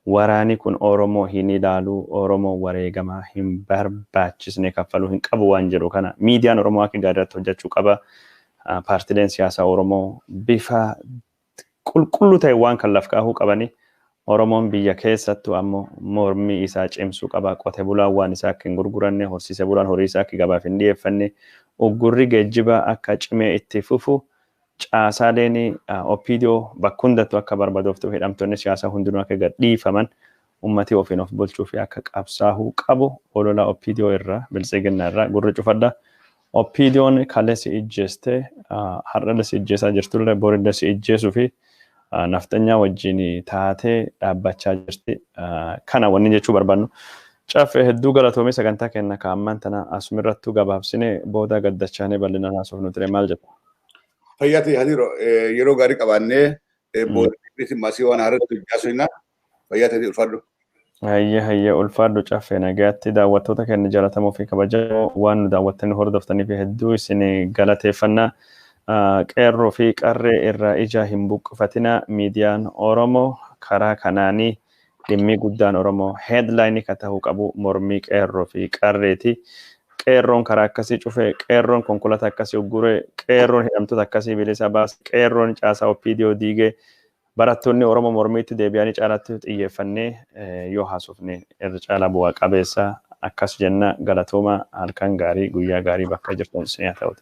Waraani kun Oromoo hin ilaalu, Oromoo wareegamaa hin barbaachisne kaffaluu hin qabu waan jedhu kana miidiyaan Oromoo akka gaarii irratti hojjechuu qaba. Paartileen siyaasaa Oromoo bifa qulqulluu ta'e waan kan laf kaahuu qabani. Oromoon biyya keessattuu ammoo mormii isaa cimsuu qaba. Qote bulaan waan isaa akka hin gurguranne, horsiise bulaan horii isaa akka gabaaf hin dhiyeeffanne, uggurri geejjibaa akka cimee itti fufu, caasaaleen OPDO bakka hundattuu akka barbaadoftuu hidhamtoonni siyaasaa hundinuu akka gadhiifaman ummati ofiin of bulchuu fi akka qabsaa'uu qabu olola OPDO irraa biltsiginnaa irraa gurri cufadha. OPDOn kaleessa ijjeeste har'allee si ijjeessaa jirtullee borillee si ijjeesuu fi nafxanyaa wajjin taatee dhaabbachaa jirti. Kana wanni jechuu barbaannu. Caffee hedduu galatoomii sagantaa kenna kaa'amman tana asumirrattuu gabaabsine booda gaddachaanee bal'inaan haasofnu ture maal jettu? Fayyaa ta'e hariiroo yeroo gaarii qabaannee booda maasii waan haaratti hojjaa fayyaa ta'e ulfaadhu. Hayyee hayyee ulfaadhu caffee nagaatti daawwattoota keenya jaallatamoo fi kabajamoo waan nu daawwattanii hordoftanii fi hedduu isin galateeffannaa. Qeerroo fi qarree irraa ija hin buqqifatina miidiyaan Oromoo karaa kanaanii dhimmi guddaan Oromoo heedlaayinii ka ta'uu qabu mormii qeerroo fi qarreeti. Qeerroon karaa akkasii cufe, qeerroon konkolaataa akkasii uggure, qeerroon hidhamtoota akkasii bilisa baase, qeerroon caasaa OPDO diige barattoonni Oromoo mormiitti deebi'anii caalaatti xiyyeeffannee yoo haasofne irra caalaa bu'aa qabeessa akkas jenna galatooma halkan gaarii guyyaa gaarii bakka jirtan isin haa ta'u.